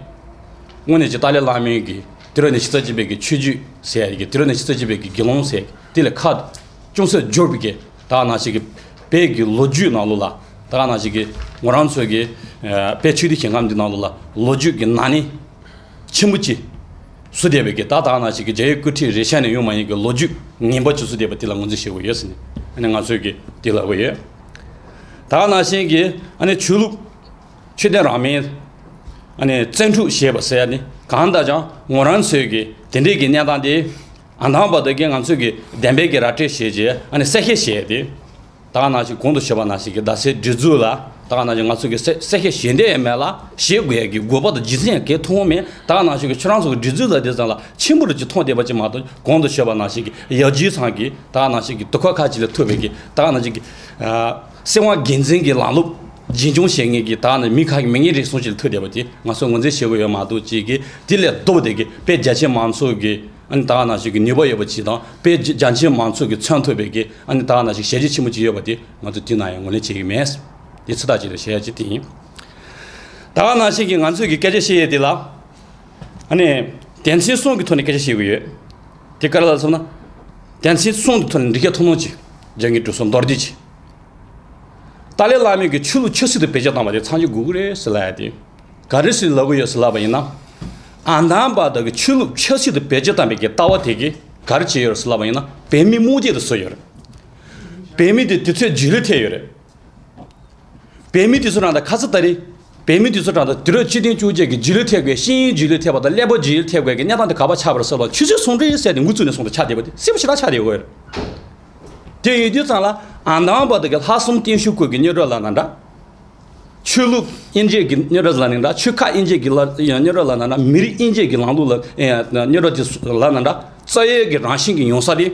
དངོས་གནས་ཀྱི་ཏཱ་ལའི་བླ་མའི་གི་དུས་རབས་ཉི་ཤུ་རྩ་གཅིག་པའི་གི་ཆོས་བརྒྱུད་ཟེར་ཡ་གི་དུས་རབས་ཉི་ཤུ་རྩ་གཅིག་པའི་གི་དགེ་སློང་ཟེར་དེ་ལས་ཁ་ཅུང་ཟད་འབྱོར་བའི་གི་ད་ག་ནང་བཞིན་གི་བོད་ཀྱི་ལོ་རྒྱུས་ནང་ལོགས་ལ་ད་ག་ནང་བཞིན་གི་ང་རང་ཚོའི་གི་ཨ། བོད་ཆོས་བརྒྱུད་ཞིང་ཁམས་འདི་ནང་ལོགས་ལ་ལོ་རྒྱུས་ཀྱི་ན་ནིང་ཆེན་པོ་ཅིག་བཟོ་བསྡད་པའི་གི་ད་ད་ག་ནང་བཞིན་གི་རྒྱ་ཡི་སྐུ་ཁྲིད་རེ་ཤ་ནས་ཡོང་མ་ཡིན་གི་ལོ་རྒྱུས་ངན་པ་ཅིག་བཟོ་བསྡད་པ་དེ་ལ་ངོས་འཛིན་བྱེད་དགོས་ཡོད་ཟེར་ནས་ཨ་ནི་ང་ཚོའི་གི་དེ་ལབ་དགོས་ཡོད། ད་ག་ནང་བཞིན་གི་ཨ་ནི་ཆོས་ལུགས་ཆོས་དད་རང་མོས་ཨ་ནི་བཙན་འཁྲུག་བྱེད་པ་ཟེར་ཡ་ནི་གང་ལྟར་ཀྱང་ང་རང་ཚོའི་གི་དེ་འདྲའི་གི་གནས་སྟངས་དེ། ཨ་དང་པ་དུ་གི་ང་ཚོས་ཀྱི་བདེན་པའི་གི་ར་སྤྲོད་བྱས་རྗེས་ཨ་ནི་གསལ་བཤད་བྱས་ཏེ། ད་ག་ནང་བཞིན་གོང་དུ་ཞུས་པ་ནང་བཞིན་གྱི་རྡ་སའི་སྒྲིག་འཛུགས་ལ་ད་ག་ནང་བཞིན་ང་ཚོས་ཀྱི་གསལ་གསལ་བཤད་བྱེད་འདོད་ཡང་མེད་ལ་བྱེད་དགོས་ཡ་གི་དགོས་པ་དང་རྒྱུ་མཚན་ཡང་གང་ཡང་མཐོང་མེད། ད་ག་ནང་བཞིན་གྱི་ཁྱོད་རང་ཚོ་གི་སྒྲིག་འཛུགས་ལ་དེ་ཙམ་ལ་ཆེན་པོ་རུ་ཅིག་མཐོང་བསྡད་པ་ཅིག་མ་གཏོགས་གོང་དུ་ཞུས་པ་ནང་བཞིན་གྱི་ཡར་རྒྱས་ཚང་གི་ད་ག་ནང་བཞིན་གྱི་དུས་འཁོར་ཁག་ཅིག་ལ་ཐུག་པའི་གི་ད་ག་ནང་བཞིན་གྱི་ཨ་སྲིད་དབང་སྒེར་འཛིན་གྱི་ལམ་ལུགས་རྒྱུན་འཁྱོངས་བྱེད་མཁན་གྱི་ད་ག་ནང་མི་ཁག་གི་མི་ངན་རེ་ཟུང་ཅིག་ལ་ཐུག་བསྡད་པ་དེ་ང་ཚོ་ངོས་འཛིན་བྱེད་དགོས་ཡོད་མ་གཏོགས་ཅིག་གི་དེ་ལས་ལྡོག་སྟེ་གི་དཔེ་རྒྱ་ཆེ་མང་ཚོགས་ཀྱི། ཨ་ནི་ད་ག་ནང་བཞིན་གྱི་ནུས་པ་ཡོད་པ་ཅིག་དང་དཔེ་རྒྱ་རྒྱ་ཆེ་མང་ཚོགས་ཀྱི་མཚོན་ཐུབ་པའི་གི་ཨ་ནི་ད་ག་ནང་བཞིན་ཞལ་ཆད་ཆེན་པོ་ཅིག་ཡོད་པ་དེ་ང་ཚོ་དུས་ནམ་ཡང་ངོས་ལེན་བྱེད་ཀྱི་མེད། དེ་ཚོ་ད་ཅིག་ལ་བཤད་ཡ་ཅིག་དེ་ཡིན། ད་ག་ནང་བཞིན་གྱི་ང་ཚོས་ཀྱི་སྐད་ཆ་བཤད་ཡས་དེ་ལ་ཨ་ནི་དོན་ཚན་གསུམ་གྱི་ཐོག་ནས་སྐད་ཆ་བཤད་དགོས་ཡོད། དེ་ག་རེ་ལ་སོང་ན། དོན་ཚན་གསུམ་གྱི་ཐོག་ནས་འགྲེལ་བཤད་ཐུང་ཐུང་ཅིག་རྒྱག་གི་འགྲོ་སོང་མདོར་བསྡུས་ཅིག་ཏཱ་ལའི་བླ་མས་ཀྱི་ཆོས་ལུགས་ཆབ་སྲིད་དུ་བེད་སྤྱོད་བཏང་བ་དེ་མཚམས་འཇོག་དགོས་ཀྱི་རེད་ཟེར་ལབ་ཡ་དེ། ག་རེ་ཟེར་ལབ་ཀྱི་ཡོད་ཟེར་ལབ་པ་ཡིན་ན། ཨ་དང་པ་དག་གི་ཆོས་ལུགས་ཆབ་སྲིད་དུ་བེད་སྤྱོད་བཏང་བའི་གི་ལྟ་བ་དེ་གིས་ག་རེ་བྱས་ཡོད་ཟེར་ལབ་པ་ཡིན་ན་བོད་མི་རྨོངས་དད་དུ་བཟོས་ཡོད་རེད། བོད་མི་དེ་དུས་ཚོད་རྗེས་ལུས་ཐེབས་ཡོད་རེད། བོད་མི་དེ་ཚོ་རང་དང་ཁ་ས་ད་རེས། བོད་མི་དེ་ཚོ་རང་དང་དུས་རབས་ཆིག་སྟོང་བཅོ་བརྒྱད་ཀྱི་རྗེས་ལུས་ཐེབས་དགོས་ཤེས་ཡོན་རྗེས་ལུས་ཐེབས་པ་དང་ཀླད་པ་རྗེས་ལུས་ཐེབས་དགོས་ཀྱི་གནས་སྟངས་དེ་ག་པར་ཆགས་པ་རེད་ཟེར་ལ་ཆུ་ཚོད་ཟུང་འབྲེལ་ཟེར་ཏེ་འགོ་བཙུགས་ནས་བཟུང་སྟེ་ཆགས་བསྡད་པ་དེ་གསལ་པོ་ཞེ་དྲག་ཆགས་བསྡད་ཡོད་རེད། དེ་ཡིན་དུས་ཙང་ལ་ཨ་དང་པ་དེ་གི་ལྷག་བསམ་བརྟན་ཤུགས་སྐོར་གྱི་སྨྱོ་འདྲ་ལབ་ན་འདྲ། ཆོས་ལུགས་དབྱེ་འབྱེད་ཀྱི་སྨྱོ་འདྲ་ལབ་ན་འདྲ། ཆོས་ཁ་དབྱེ་འབྱེད་ཀྱི་ལ་སྨྱོ་འདྲ་ལབ་ན་འདྲ། མི་རིགས་དབྱེ་འབྱེད་ཀྱི་ལམ་ལུགས་ལ་སྨྱོ་འདྲ་དེ་ལབ་ན་འདྲ། རྩ་བའི་གི་རང་བཞིན་གྱི་ཡོང་ས་དེ།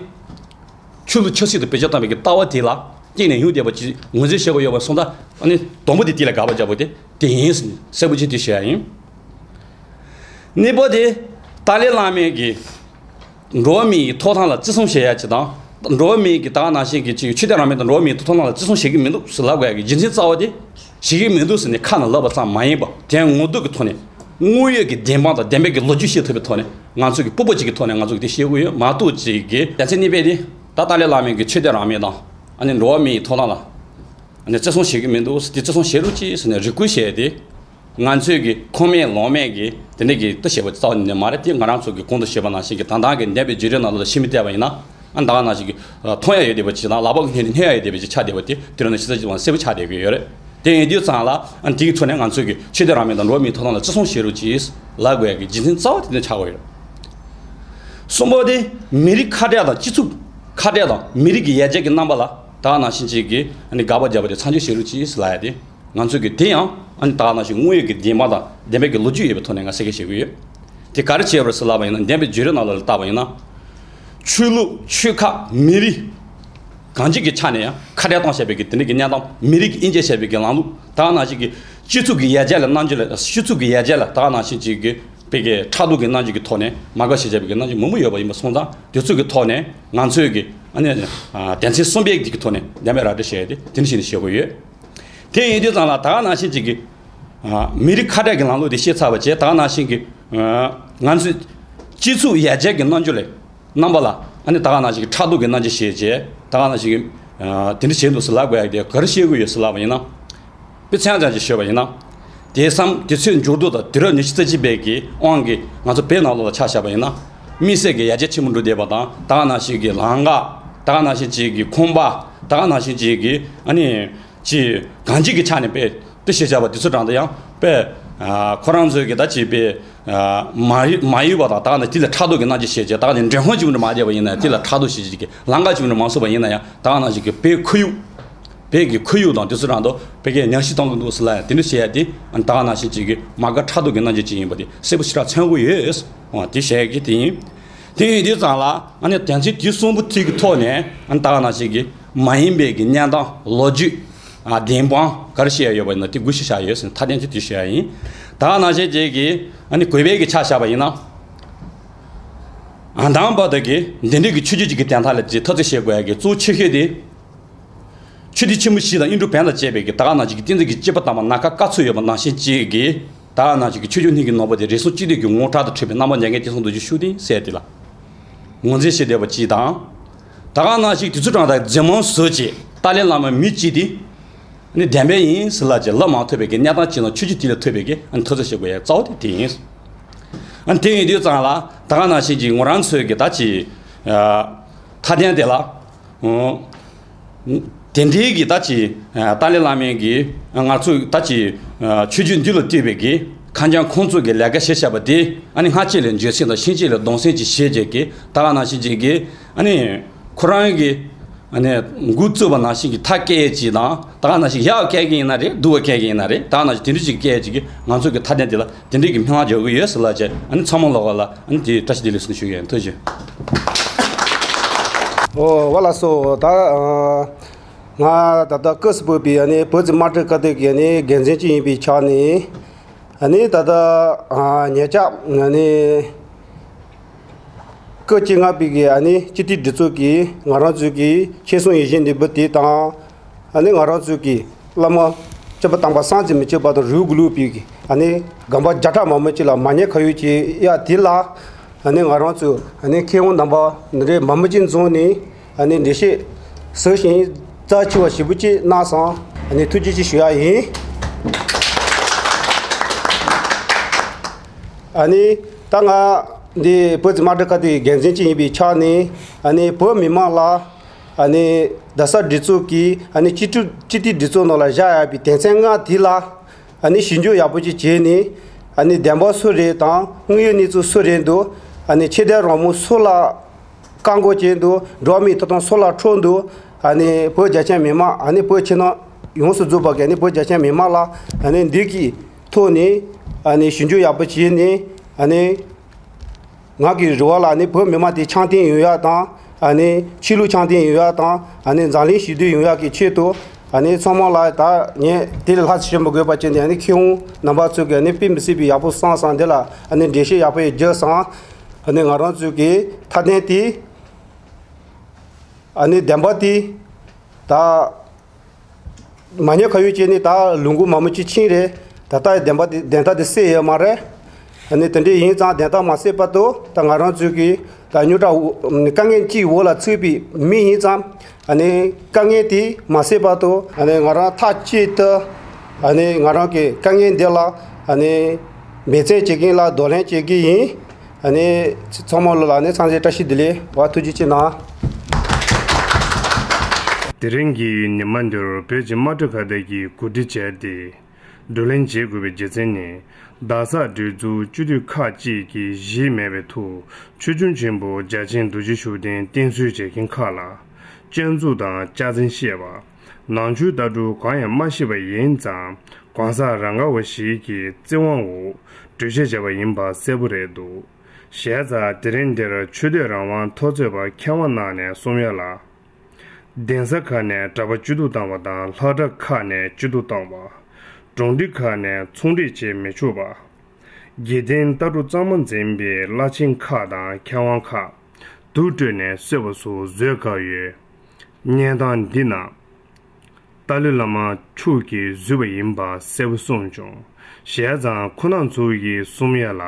ཆོས་ལུགས་ཆབ་སྲིད་དུ་བེད་སྤྱོད་བཏང་བའི་གི་ལྟ་བ་དེ་ལ་བརྟེན་ནས་ཡོང་བསྡད་པ་ཅིག་ངོས་འཛིན་བྱེད་དགོས་ཡོད་པ་སོང་ཙང་ཨ་ནི་དང་པོ་དེ་དེ་ལ་དགག་པ་རྒྱག་དགོས་དེ་དེ་ཡིན་གསལ་པོ་ཅིག་དེ་བཤད་ཡ་ཡིན། གཉིས་པ་དེ་ཏཱ་ལའི་བླ་མས་གི་འགྲོ་བ་མིའི་ཐོབ་ཐང་ལ་བརྩི་སྲུང་བྱེད་ཡ་ཅིག་དང་འགྲོ་བ་མིའི་གི་ད་ག་ནང་བཞིན་གྱི་ཅིག་ཆོས་དད་རང་མོས་དང་འགྲོ་བ་མིའི་ཐོབ་ཐང་ལ་བརྩི་སྲུང་བྱེད་ཀྱི་མི་འདུག་ཟེར་ལབ་དགོས་ཡ་གི་རྒྱུ་མཚན་རྩ་བ་དེ་བྱེད་ཀྱི་མི་འདུག་ཟེར་ནས་ཁ་ནས་ལབ་པ་ཙམ་མ་ཡིན་པ་དེ་ངོ་ཐོག་གི་ཐོག་ནས་དངོས་ཡོད་ཀྱི་བདེན་དཔང་དང་བདེན་པའི་གི་ལོ་རྒྱུས་ཤེས་ཐུབ་པའི་ཐོག་ནས་ང་ཚོ་གི་སྤོབས་པ་ཅིག་གི་ཐོག་ནས་ང་ཚོ་གི་དེ་བཤད་དགོས་ཡོད་མ་གཏོགས་ཅིག་གི་ད་ཚེ་གཉིས་པའི་དེ་ད་ཏཱ་ལའི་བླ་མའི་གི་ཆོས་དད་རང་མོས་དང་ཨ་ནི་འགྲོ་བ་མིའི་ཐོབ་ཐང་ལ། ཨ་ནི་བརྩི་སྲུང་བྱེད་ཀྱི་མི་འདུག་དེ་བརྩི་སྲུང་བྱེད་རོགས་གྱིས་ཟེར་ནས་རེ་སྐུལ་བྱས་ཏེ། ང་ཚོས་ཀྱི་ཁུངས་མེད་ལུང་མེད་ཀྱི་དེ་འདྲ་གི་ལྟ་བཤད་པ་རྩ་བ་ནས་མ་རེད། དེ་ང་རང་ཚོ་གི་གོང་དུ་ཞུས་པ་ནང་བཞིན་གྱི་ད་ལྟ་གི་འདས་པའི་བརྗོད་རིམ་ནང་ལ་ཕྱི་མིག་བལྟས་པ་ཡིན་ན་ཨ་ད་ག་ནང་བཞིན་གྱི་མཐོང་ཡ་ཡོད་བསྡད་པ་ཅིག་དང་ལག་པ་གིས་སྙན་ནས་སྙན་ཡ་ཡོད་བསྡད་པ་ཅིག་ཆགས་བསྡད་པ་དེ་དུས་རབས་ཉི་ཤུ་རྩ་གཅིག་པ་ན་གསལ་པོ་ཆགས་བསྡད་ཀྱི་ཡོད་རེད། དེ་ཡིན་དུས་ཙང་ལ་ཨ་ནི་དེའི་ཐོག་ནས་ང་ཚོས་ཀྱི་ཆོས་དད་རང་མོས་དང་འགྲོ་བ་མིའི་ཐོབ་ཐང་ལ་བརྩི་སྲུང་བྱེད་རོགས་གྱིས་ལབ་དགོས་ཡ་གི་རྒྱུ་མཚན་རྩ་བ་དེ་ནས་ཆགས་ཡོད་རེད། གསུམ་པ་དེ་མི་རིགས་ཁ་བྲལ་དང་སྤྱི་ཚོགས་ཁ་བྲལ་དང་མི་རིགས་ཀྱི་ཡར་རྒྱས་ཀྱི་རྣམ་པ་ལ་ད་ག་ནང་བཞིན་ཅིག་གི་ཨ་ནི་དགག་པ་བརྒྱབ་པ་དེ་མཚམས་འཇོག་བྱེད་རོགས་གྱིས་ལབ་ཡ་དེ། ང་ཚོས་ཀྱི་དེ་ཡང་ཨ་ནི་ད་ག་ནང་བཞིན་དངོས་ཡོད་ཀྱི་བདེན་པ་དང་བདེན་པའི་གི་ལོ་རྒྱུས་ཡོད་པའི་ཐོག་ནས་ང་གསལ་ཁ་བྱེད་ཀྱི་ཡོད། དེ་ག་རེ་བྱས་པ་རེད་ཟེར་ལབ་པ་ཡིན་ན། བདེན་པའི་བརྗོད་རིམ་ནང་ལ་བལྟས་པ་ཡིན་ན། ཆོས་ལུགས་ཆོལ་ཁ་མི་རིགས་གང་ཅིའི་ཆ་ནས་ཡང་ཁ་བྲལ་གཏོང་བྱས་པའི་གི་དེ་འདྲའི་གི་གནས་སྟངས། མི་རིགས་ཀྱི་དབྱེ་འབྱེད་བྱས་པའི་གི་ལམ་ལུགས། ད་ག་ནང་བཞིན་གྱི་སྤྱི་ཚོགས་ཀྱི་ཡར་རྒྱས་ལ་རྣམ་འགྱུར་ལ། སྤྱི་ཚོགས་ཀྱི་ཡར་རྒྱས་ལ་ད་ག་ནང་བཞིན་ཅིག་གི་བོད་ཀྱི་ཕྲག་དོག་གི་རྣམ་འགྱུར་གྱི་ཐོག་ནས་མ་དགའ་བྱེད་བྱས་པའི་གི་རྣམ་འགྱུར་མང་པོ་ཡོད་པ་ཡིན་པ་སོང་ཙང་། དེ་ཚོ་གི་ཐོག་ནས་ང་ཚོས་ཀྱི་ཨ་ནི་ཨ་དོན་ཚན་གསུམ་པའི་གི་ཐོག་ནས་བདེན་པའི་ར་སྤྲོད་བྱས་ཏེ་དེ་འདྲ་བྱས་ནས་བྱེད་དགོས་ཡོད། དེ་ཡིན་དུས་ཙང་ལ་ད་ག་ནང་བཞིན་ཅིག་གི་ཨ་མི་རིགས་ཁ་བྲལ་གྱི་ལམ་ལུགས་དེ་བཤད་ཚར་བ་བྱས། ད་ག་ནང་བཞིན་གྱི་ཨ་ང་ཚོས་སྤྱི་ཚོགས་ཡར་རྒྱས་ཀྱི་རྣམ་འགྱུར་ལ། རྣམ་པ་ལ་ཨ་ནི་ད་ག་ནང་བཞིན་གྱི་ཕྲག་དོག་གི་རྣམ་འགྱུར་བྱས་བྱས། ད་ག་ནང་བཞིན་གྱི་ཨ་དེ་འདྲ་བྱས་འདུག་ཟེར་ལབ་དགོས་ཡ་དེ་ག་རེ་བཤད་དགོས་ཡོད་ཟེར་ལབ་པ་ཡིན་ན། དཔེ་མཚོན་ཙམ་ཅིག་ཞུས་པ་ཡིན་ན། དེང་སང་དུས་ཚོད་འགྱུར་ལྡོག་དང་དུས་རབས་ཉི་ཤུ་རྩ་གཅིག་པའི་གི་དབང་གིས་ང་ཚོ་བོད་ནང་ལོགས་ལ་ཆ་བཞག་པ་ཡིན་ན། དམིགས་བསལ་གྱི་ཡར་རྒྱས་ཆེན་པོ་འགྲོ་བསྡད་པ་དང་། ད་ག་ནང་བཞིན་གྱི་ལམ་ཁ། ད་ག་ནང་བཞིན་ཅིག་གི་ཁང་པ། ད་ག་ནང་བཞིན་ཅིག་གི་ཨ་ནི་ཅིག་གང་ཅིའི་ཆ་ནས་དཔེ་དེ་བཤད་བྱས་པ་དེ་ཚོ་དྲངས་ཏེ་ཡང་དཔེ་ཨ་ཁོ་རང་ཚོའི་གི་ད་ཅིག་དཔེ་ཨ་མ་ཡུལ་མ་ཡུལ་བ་དང་། ད་ག་ནི་དེ་ལ་ཕྲག་དོག་གི་རྣམ་འགྱུར་བྱས་བྱས། ད་ག་ནི་མགྲོན་ཁང་ཅིག་མ་མ་བརྒྱབ་པ་ཡིན་ན་ཡང་དེ་ལ་ཕྲག་དོག་བྱས་བྱས་ཀྱི་ལམ་ཁ་ཅིག་མ་མ་བཟོས་པ་ཡིན་ན་ཡང་། ད་ག་ནང་བཞིན་གྱི་བོད་ཁོར་ཡུག་བོད་ཀྱི་ཁོར་ཡུག་དང་དེ་ཚོ་དྲངས་ཏེ་བོད་སྐད་ཉམས་ཞིབ་གཏོང་གི་འདུག་ཟེར་ལབ་ཡ་དེ་འདྲ་བཤད་ཡ་དེ། ཨ་ནི་ད་ག་ནང་བཞིན་ཅིག་གི་མ་དགའ་ཕྲག་དོག་གི་རྣམ་འགྱུར་ཅིག་ཡིན་པ་དེ་གསལ་པོ་ཞེ་དྲག་མཚོན་གྱི་ཡོད། འོ་དེ་བཤད་ཀྱི་དེ་ཡིན། དེ་ཡིན་དུས་ཙང་ལ་ཨ་ནི་དོན་ཚན་དེ་གསུམ་པོ་དེ་གི་ཐོག་ནས། ཨ་ནི་ད་ག་ནང་བཞིན་གྱི་མ་ཡིན་པའི་གི་གནས་སྟངས་ལོ་རྒྱུས་ཨ་བདེན་དཔང་ག་རེ་བཤད་ཡ་ཡོད་པ་ཡིན་ན་དེ་དགོངས་ཞུ་བྱས་ཡོད་ཟེར། མཐའ་དོན་དེ་དེ་བཤད་ཡ་ཡིན། ད་ག་ནང་བཞིན་ཅིག་གི་ཨ་ནི་གུས་པའི་གི་ཆ་བཞག་པ་ཡིན་ན། ཨ་དང་པོ་དེ་གི་འདི་འདྲའི་གི་ཆོས་བརྒྱུད་ཅིག་གི་དོན་དག་ལ་ཅིག་འཐབ་རྩོད་བྱེད་དགོས་ཡ་གི་གཙོ་བོ་ཆེ་ཤོས་དེ། ཆོས་སྡེ་ཆེན་མོ་བཞི་དང་ཨིན་འབྲུག་བོན་དང་བཅས་པའི་གི་ད་ག་ནང་བཞིན་གྱི་བསྟན་འཛིན་གྱི་སྐྱེས་བུ་དམ་པ་ནམ་མཁའ་བཀའ་སྩལ་ཡོད་པ་ནང་བཞིན་གཅིག་གི། ད་ག་ནང་བཞིན་གྱི་ཆོས་བརྒྱུད་གཉིས་ཀྱི་ནང་པ་དེ་རིགས་གསུམ་གཅིག་སྡུད་ཀྱི་ངོ་བོར་ཐུག་པའི་བླ་མ་མྱ་ངན་སྐྱེས་སོང་རྡོ་རྗེ་ཤུགས་ལྡན་ཟེར་དེ་ལ་ངོས་འཛིན་བྱེད་བསྡད་པ་གཅིག་དང་། ད་ག་ནང་བཞིན་དུས་ཚོད་གྲངས་དང་རྫུན་མ་བཟོས་བྱས་ཏཱ་ལའི་བླ་མ་མི་གཅིག་དེ་ནི་བདེན་པ་ཡིན་ཟེར་ལབ་བྱས་ལབ་མ་ཐུབ་པའི་གི་གནས་སྟངས་ཅིག་ནང་ཆོས་བརྒྱུད་དེ་ལ་ཐུག་པའི་གི་ཨ་ནི་འཐབ་རྩོད་བྱེད་དགོས་ཡ་རྩ་བ་དེ་དེ་ཡིན། ཨ་ནི་དེ་ཡིན་དུས་ཙང་ལ་ད་ག་ནང་བཞིན་གྱི་ང་རང་ཚོའི་གི་ད་ཅིག་ཨ་མཐའ་དོན་དེ་ལ། དེ་འདྲའི་གི་ད་ཅིག་ཨ་ཏཱ་ལའི་བླ་མའི་གི་ང་ཚོ་ད་ཅིག་ཨ་ཆོས་བརྒྱུད་འདི་ལ་བསྟོད་པའི་གི་ཁ་འཇམ་ཁོང་ཚོ་གི་ལས་ཀ་བྱེད་བྱ་བ་དེ། ཨ་ནི་སྔ་ཕྱི་ལ་འགྱོད་སེམས་དང་ཕྱིན་ཆད་ལ་གདུང་སེམས་ཅིག་བྱེད་བྱས་ཀྱི། ད་ག་ནང་བཞིན་ཅིག་གི་ཨ་ནི་ཁོ་རང་གི་ཨ་ནི་འགོ་བཙུགས་པ་ནང་བཞིན་གྱི་མཐའ་སྐྱེལ་ཡས་ཅིག་དང་། ད་ག་ནང་བཞིན་ཡར་སྐྱེལ་གི་ཡིན་ན་རེད། སྡུག་པ་སྐྱེལ་གི་ཡིན་ན་རེད། ད་ག་ནང་བཞིན་དེ་འདྲ་ཅིག་སྐྱེལ་ཡས་ཅིག་གི་ང་ཚོ་གི་མཐའ་དོན་དེ་ལ་དེ་འདྲའི་གི་སྨོན་ལམ་རྒྱག་གི་ཡོད་ཟེར་ལབ་བྱས། ཨ་ནི་ཚང་མ་ལོགས་ལ་ཨ་ནི་དེ་བཀྲ་ཤིས་བདེ་ལེགས་ཟེར་ཞུ་གི་ཡིན། ཐུགས་རྗེ་ཆེ། ཨོ་ཝ་ལགས་སོ། ད་ཨ་ང་ད་ལྟ་སྐབས་སུ་བབས་པའི་ཨ་ནི་བོད་ཀྱི་དམངས་ཁྲོད་ཁ་གཏད་ཀྱི་ཨ་ནི་འགན་འཛིན་ཅིག་ཡིན་པའི་ཆ་ནས། ཨ་ནི་ད་ལྟ་ཨ་ཉེ་ཆར་ཨ་ནི་སྐབས་བཅོ་ལྔ་པའི་གི་ཨ་ནི་སྤྱི་འཐུས་སྒྲིག་འཛུགས་ཀྱིས་ང་རང་ཚོའི་གི་ཆེད་གསུང་ཡིད་བཞིན་ནོར་བུ་དེ་དང་། ཨ་ནི་ང་རང་ཚོའི་གི་བླ་མ་སྐྱེས་བུ་དམ་པ་བསམ་གྱིས་མི་ཁྱབ་པ་དང་རུས་གུ་ལུག་པའི་གི་ཨ་ནི་དགོན་པ་བརྒྱ་ཕྲག་མང་པོ་ཅིག་ལ་མ་ཉེས་ཁ་གཡོགས་བྱེད་ཡ་དེ་ལ། ཨ་ནི་ང་རང་ཚོ་ཨ་ནི་མཁས་དབང་རྣམ་པ་འདི་འདྲའི་མང་པོ་ཅིག་འཛོམས་ནས། ཨ་ནི་འགྲེལ་བཤད་ཟབ་ཞིང་རྩ་ཆེ་བ་ཞེ་པོ་ཅིག་གནང་སོང་། ཨ་ནི་ཐུགས་རྗེ་ཆེ་ཞུ་ཡ་ཡིན། ཨ་ནི་ད་ང་འདི་བོད་ཀྱི་དམངས་ཁྲོད་ཁ་གཏད་འགན་འཛིན་ཅིག་ཡིན་པའི་ཆ་ནས། ཨ་ནི་བོད་མི་མང་ལ་ཨ་ནི་རྡ་ས་སྒྲིག་འཛུགས་ཀྱིས་ཨ་ནི་སྤྱི་འཐུས་སྤྱི་འཐུས་སྒྲིག་འཛུགས་ནང་ལ་བཞག་ཡག་པའི་དོན་ཚན་ལྔ་དེ་ལ་ཨ་ནི་ཞིབ་འཇུག་ཡག་པོ་ཅིག་བྱས་ནས། ཨ་ནི་བདེན་པ་སུ་རེད་དང་དངོས་ཡོད་གནས་ཚུལ་སུ་རེད་འདུག་ཨ་ནི་ཆོས་དད་རང་མོས་སུ་ལ་བཀག་འགོག་བྱས་འདུག་འགྲོ་བ་མིའི་ཐོབ་ཐང་སུ་ལ་འཕྲོག་འདུག་ཨ་ནི་བོད་རྒྱ་ཆེན་མི་མང་། ཨ་ནི་བོད་ཕྱི་ནང་ཡོངས་སུ་རྫོགས་པ་གི་ཨ་ནི་བོད་རྒྱ་ཆེན་མི་མང་ལ་ཨ་ནི་འདི་གི་ཐོག་ནས་ཨ་ནི་ཞིབ་འཇུག་ཡག་པོ་བྱས་ནས། ཨ་ནི་ང་གི་རེ་བ་ལ་ཨ་ནི་བོད་མི་མང་དེ་འཆམ་མཐུན་ཡོང་ཡག་དང་། ཨ་ནི་ཆོས་ལུགས་འཆམ་མཐུན་ཡོང་ཡག་དང་། ཨ་ནི་འཛམ་གླིང་ཞི་བདེ་ཡོང་ཡག་གི་ཆེད་དུ། ཨ་ནི་ཚང་མ་ལ་ད་ངས་དེ་ལས་ལྷག་ཅིག་བཤད་མི་དགོས་པ་བྱས་ནས། ཨ་ནི་མཁས་དབང་རྣམ་པ་ཚོས་ཀྱི་ཨ་ནི་དཔེ་མི་སྲིད་པའི་ཡག་པོ་གསུངས་སོང་། འདི་ལ་ཨ་ནི་འགྲེལ་བཤད་ཡག་པོ་ཡང་བརྒྱབ་སོང་། ཨ་ནི་ང་རང་ཚོའི་གི་མཐའ་དོན་དེ། ཨ་ནི་བདེན་པ་དེ་ད་མ་ཉེས་ཁ་གཡོགས་བྱས་ནས་ད་ལོ་འགོ་མང་པོ་ཅིག་ཕྱིན་རེད། ད་ལྟ་ཡང་བདེན་པ་དེ་བདེན་མཐའ་དེ་གསལ་ཡོད་མ་རེད། ཨ་ནི་དེ་འདྲ་ཡིན་ཙང་བདེན་མཐའ་མ་གསལ་བར་དུ་ད་ང་རང་ཚོའི་གི་ད་རྙོག་དྲ་འོག་དཀའ་ངལ་གཅིག་འོག་ལ་ཚུད་པའི་མི་ཡིན་ཙང་། ཨ་ནི་དཀའ་ངལ་དེ་མ་སེལ་བར་དུ། ཨ་ནི་ང་རང་མཐའ་གཅིག་ཏུ་ཨ་ནི་ང་རང་གི་དཀའ་ངལ་འདི་ལ་ཨ་ནི་འབད་བརྩོན་བྱེད་མཁན་ལ་གདོང་ལེན་བྱེད་ཀྱི་ཡིན། ཨ་ནི་ཚང་མ་ལོ་ལ་ཨ་ནི་འཚམས་འདྲི་བཀྲ་ཤིས་བདེ་ལེགས། ཐུགས་རྗེ་ཆེ་གནང་། དེ་རིང་གི་ཉི་མ་འདིར་བོད་ཀྱི་དམག་གྲུ་ཁག་དེ་གིས་གོ་སྒྲིག་བྱས་ཏེ། བགྲོ་གླེང་བྱེད་དགོས་པའི་རྒྱུ་མཚན་ནི། རྡ་ས་གྲོས་ཚོགས་སྤྱི་འཐུས་ཁག་ཅིག་གིས་གཞི་མེད་པའི་ཐོག་ཆོས་སྐྱོང་ཆེན་པོ་རྒྱལ་ཆེན་རྡོ་རྗེ་ཤུགས་ལྡན་བསྟེན་གསོལ་བྱེད་མཁན་ཁག་ལ། སྐྱོན་འཛུགས་དང་སྐྱག་རྫུན་བཤད་པ། ནང་ཆོས་ལྟ་གྲུབ་གང་ཡང་མ་ཤེས་པ་ཡིན་ཙང་། གང་ཟག་རང་ག་བ་ཞིག་གི་བཙན་དབང་འོག་གྲོས་བྱེད་བྱས་པ་ཡིན་པ་གསལ་པོ་རེད་འདུག་བྱས་ཙང་དེ་རིང་འདིར་ཆོས་དད་རང་དབང་ཐོབ་ཚད་པ་མཁས་དབང་རྣམས་ནས་གསུང་ཡ་ལ། གདན་ས་ཁག་ནས་གྲྭ་པ་སྐྱིད་སྡུག་བཏང་བ་དང་ལྷ་གྲྭ་ཁག་ནས་སྐྱིད་སྡུག་བཏང་བ། གྲོང་སྡེ་ཁག་ནས་ཚོང་འབྲེལ་བྱེད་མི་ཆོག་པ། དགེ་ལྡན་ལྟ་གྲུབ་གཙང་མ་འཛིན་པའི་བླ་ཆེན་ཁག་དང་མཁས་དབང་ཁག་དུར་བཀྲོལ་ནས་གསོད་པ་སོགས་བཟོས་བཀག་ཡོད། བརྙན་ཐུང་འདི་ནང་ཏཱ་ལའི་བླ་མ་ཕྱུགས་ཀྱིས་བཟོས་པ་ཡིན་པ་གསལ་པོ་གསུངས་བྱུང་། བྱས་ཙང་ཁོ་རང་ཚོ་ཡིས་གསུང་ཡ་ལ།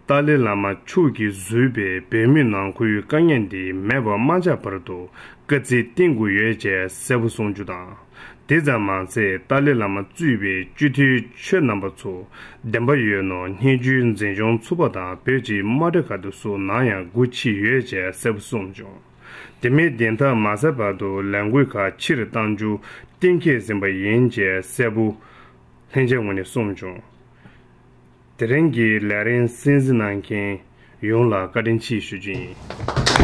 ཏཱ་ལའི་བླ་མ་ཕྱུགས་ཀྱིས་བཟོས་པའི་བོད་མི་ནང་ཁུལ་དཀའ་ངལ་འདི་མེད་པར་མ་ཆགས་བར་དུ་དཀའ་ཚེགས་བསྟེན་དགོས་ཡོད་ཅེས་གསལ་པོ་གསུང་རྒྱུ་དང་། དེ་ཙམ་མ་ཟད་ཏཱ་ལའི་བླ་མ་གཙོས་པའི་སྤྱི་འཐུས་ཁྱོད་རྣམ་པ་ཚོ་བདེན་པ་ཡོད་ན་སྙན་ཞུའི་འཛིན་སྐྱོང་ཚོགས་པ་དང་བོད་ཀྱི་དམག་གྲུ་ཁག་དེ་སོགས་ནང་ཡང་སྒོ་ཕྱེ་ཡོད་ཅེས་གསལ་པོ་གསུངས་བྱུང་། དེ་མིན་བདེན་མཐའ་མ་གསལ་བར་དུ་ལས་འགུལ་ཁག་ཕྱིར་བཏང་རྒྱུ་གཏན་འཁེལ་ཟིན་པ་ཡིན་ཅེས་གསལ་པོ་ལྷན་རྒྱས་ངོས་ནས་གསུངས་བྱུང་། དེ་རིང་གི་ལས་རིམ་གསན་གཟིགས་གནང་མཁན་ཡོངས་ལ་བཀའ་དྲིན་ཆེ་ཞུ་རྒྱུ་ཡིན།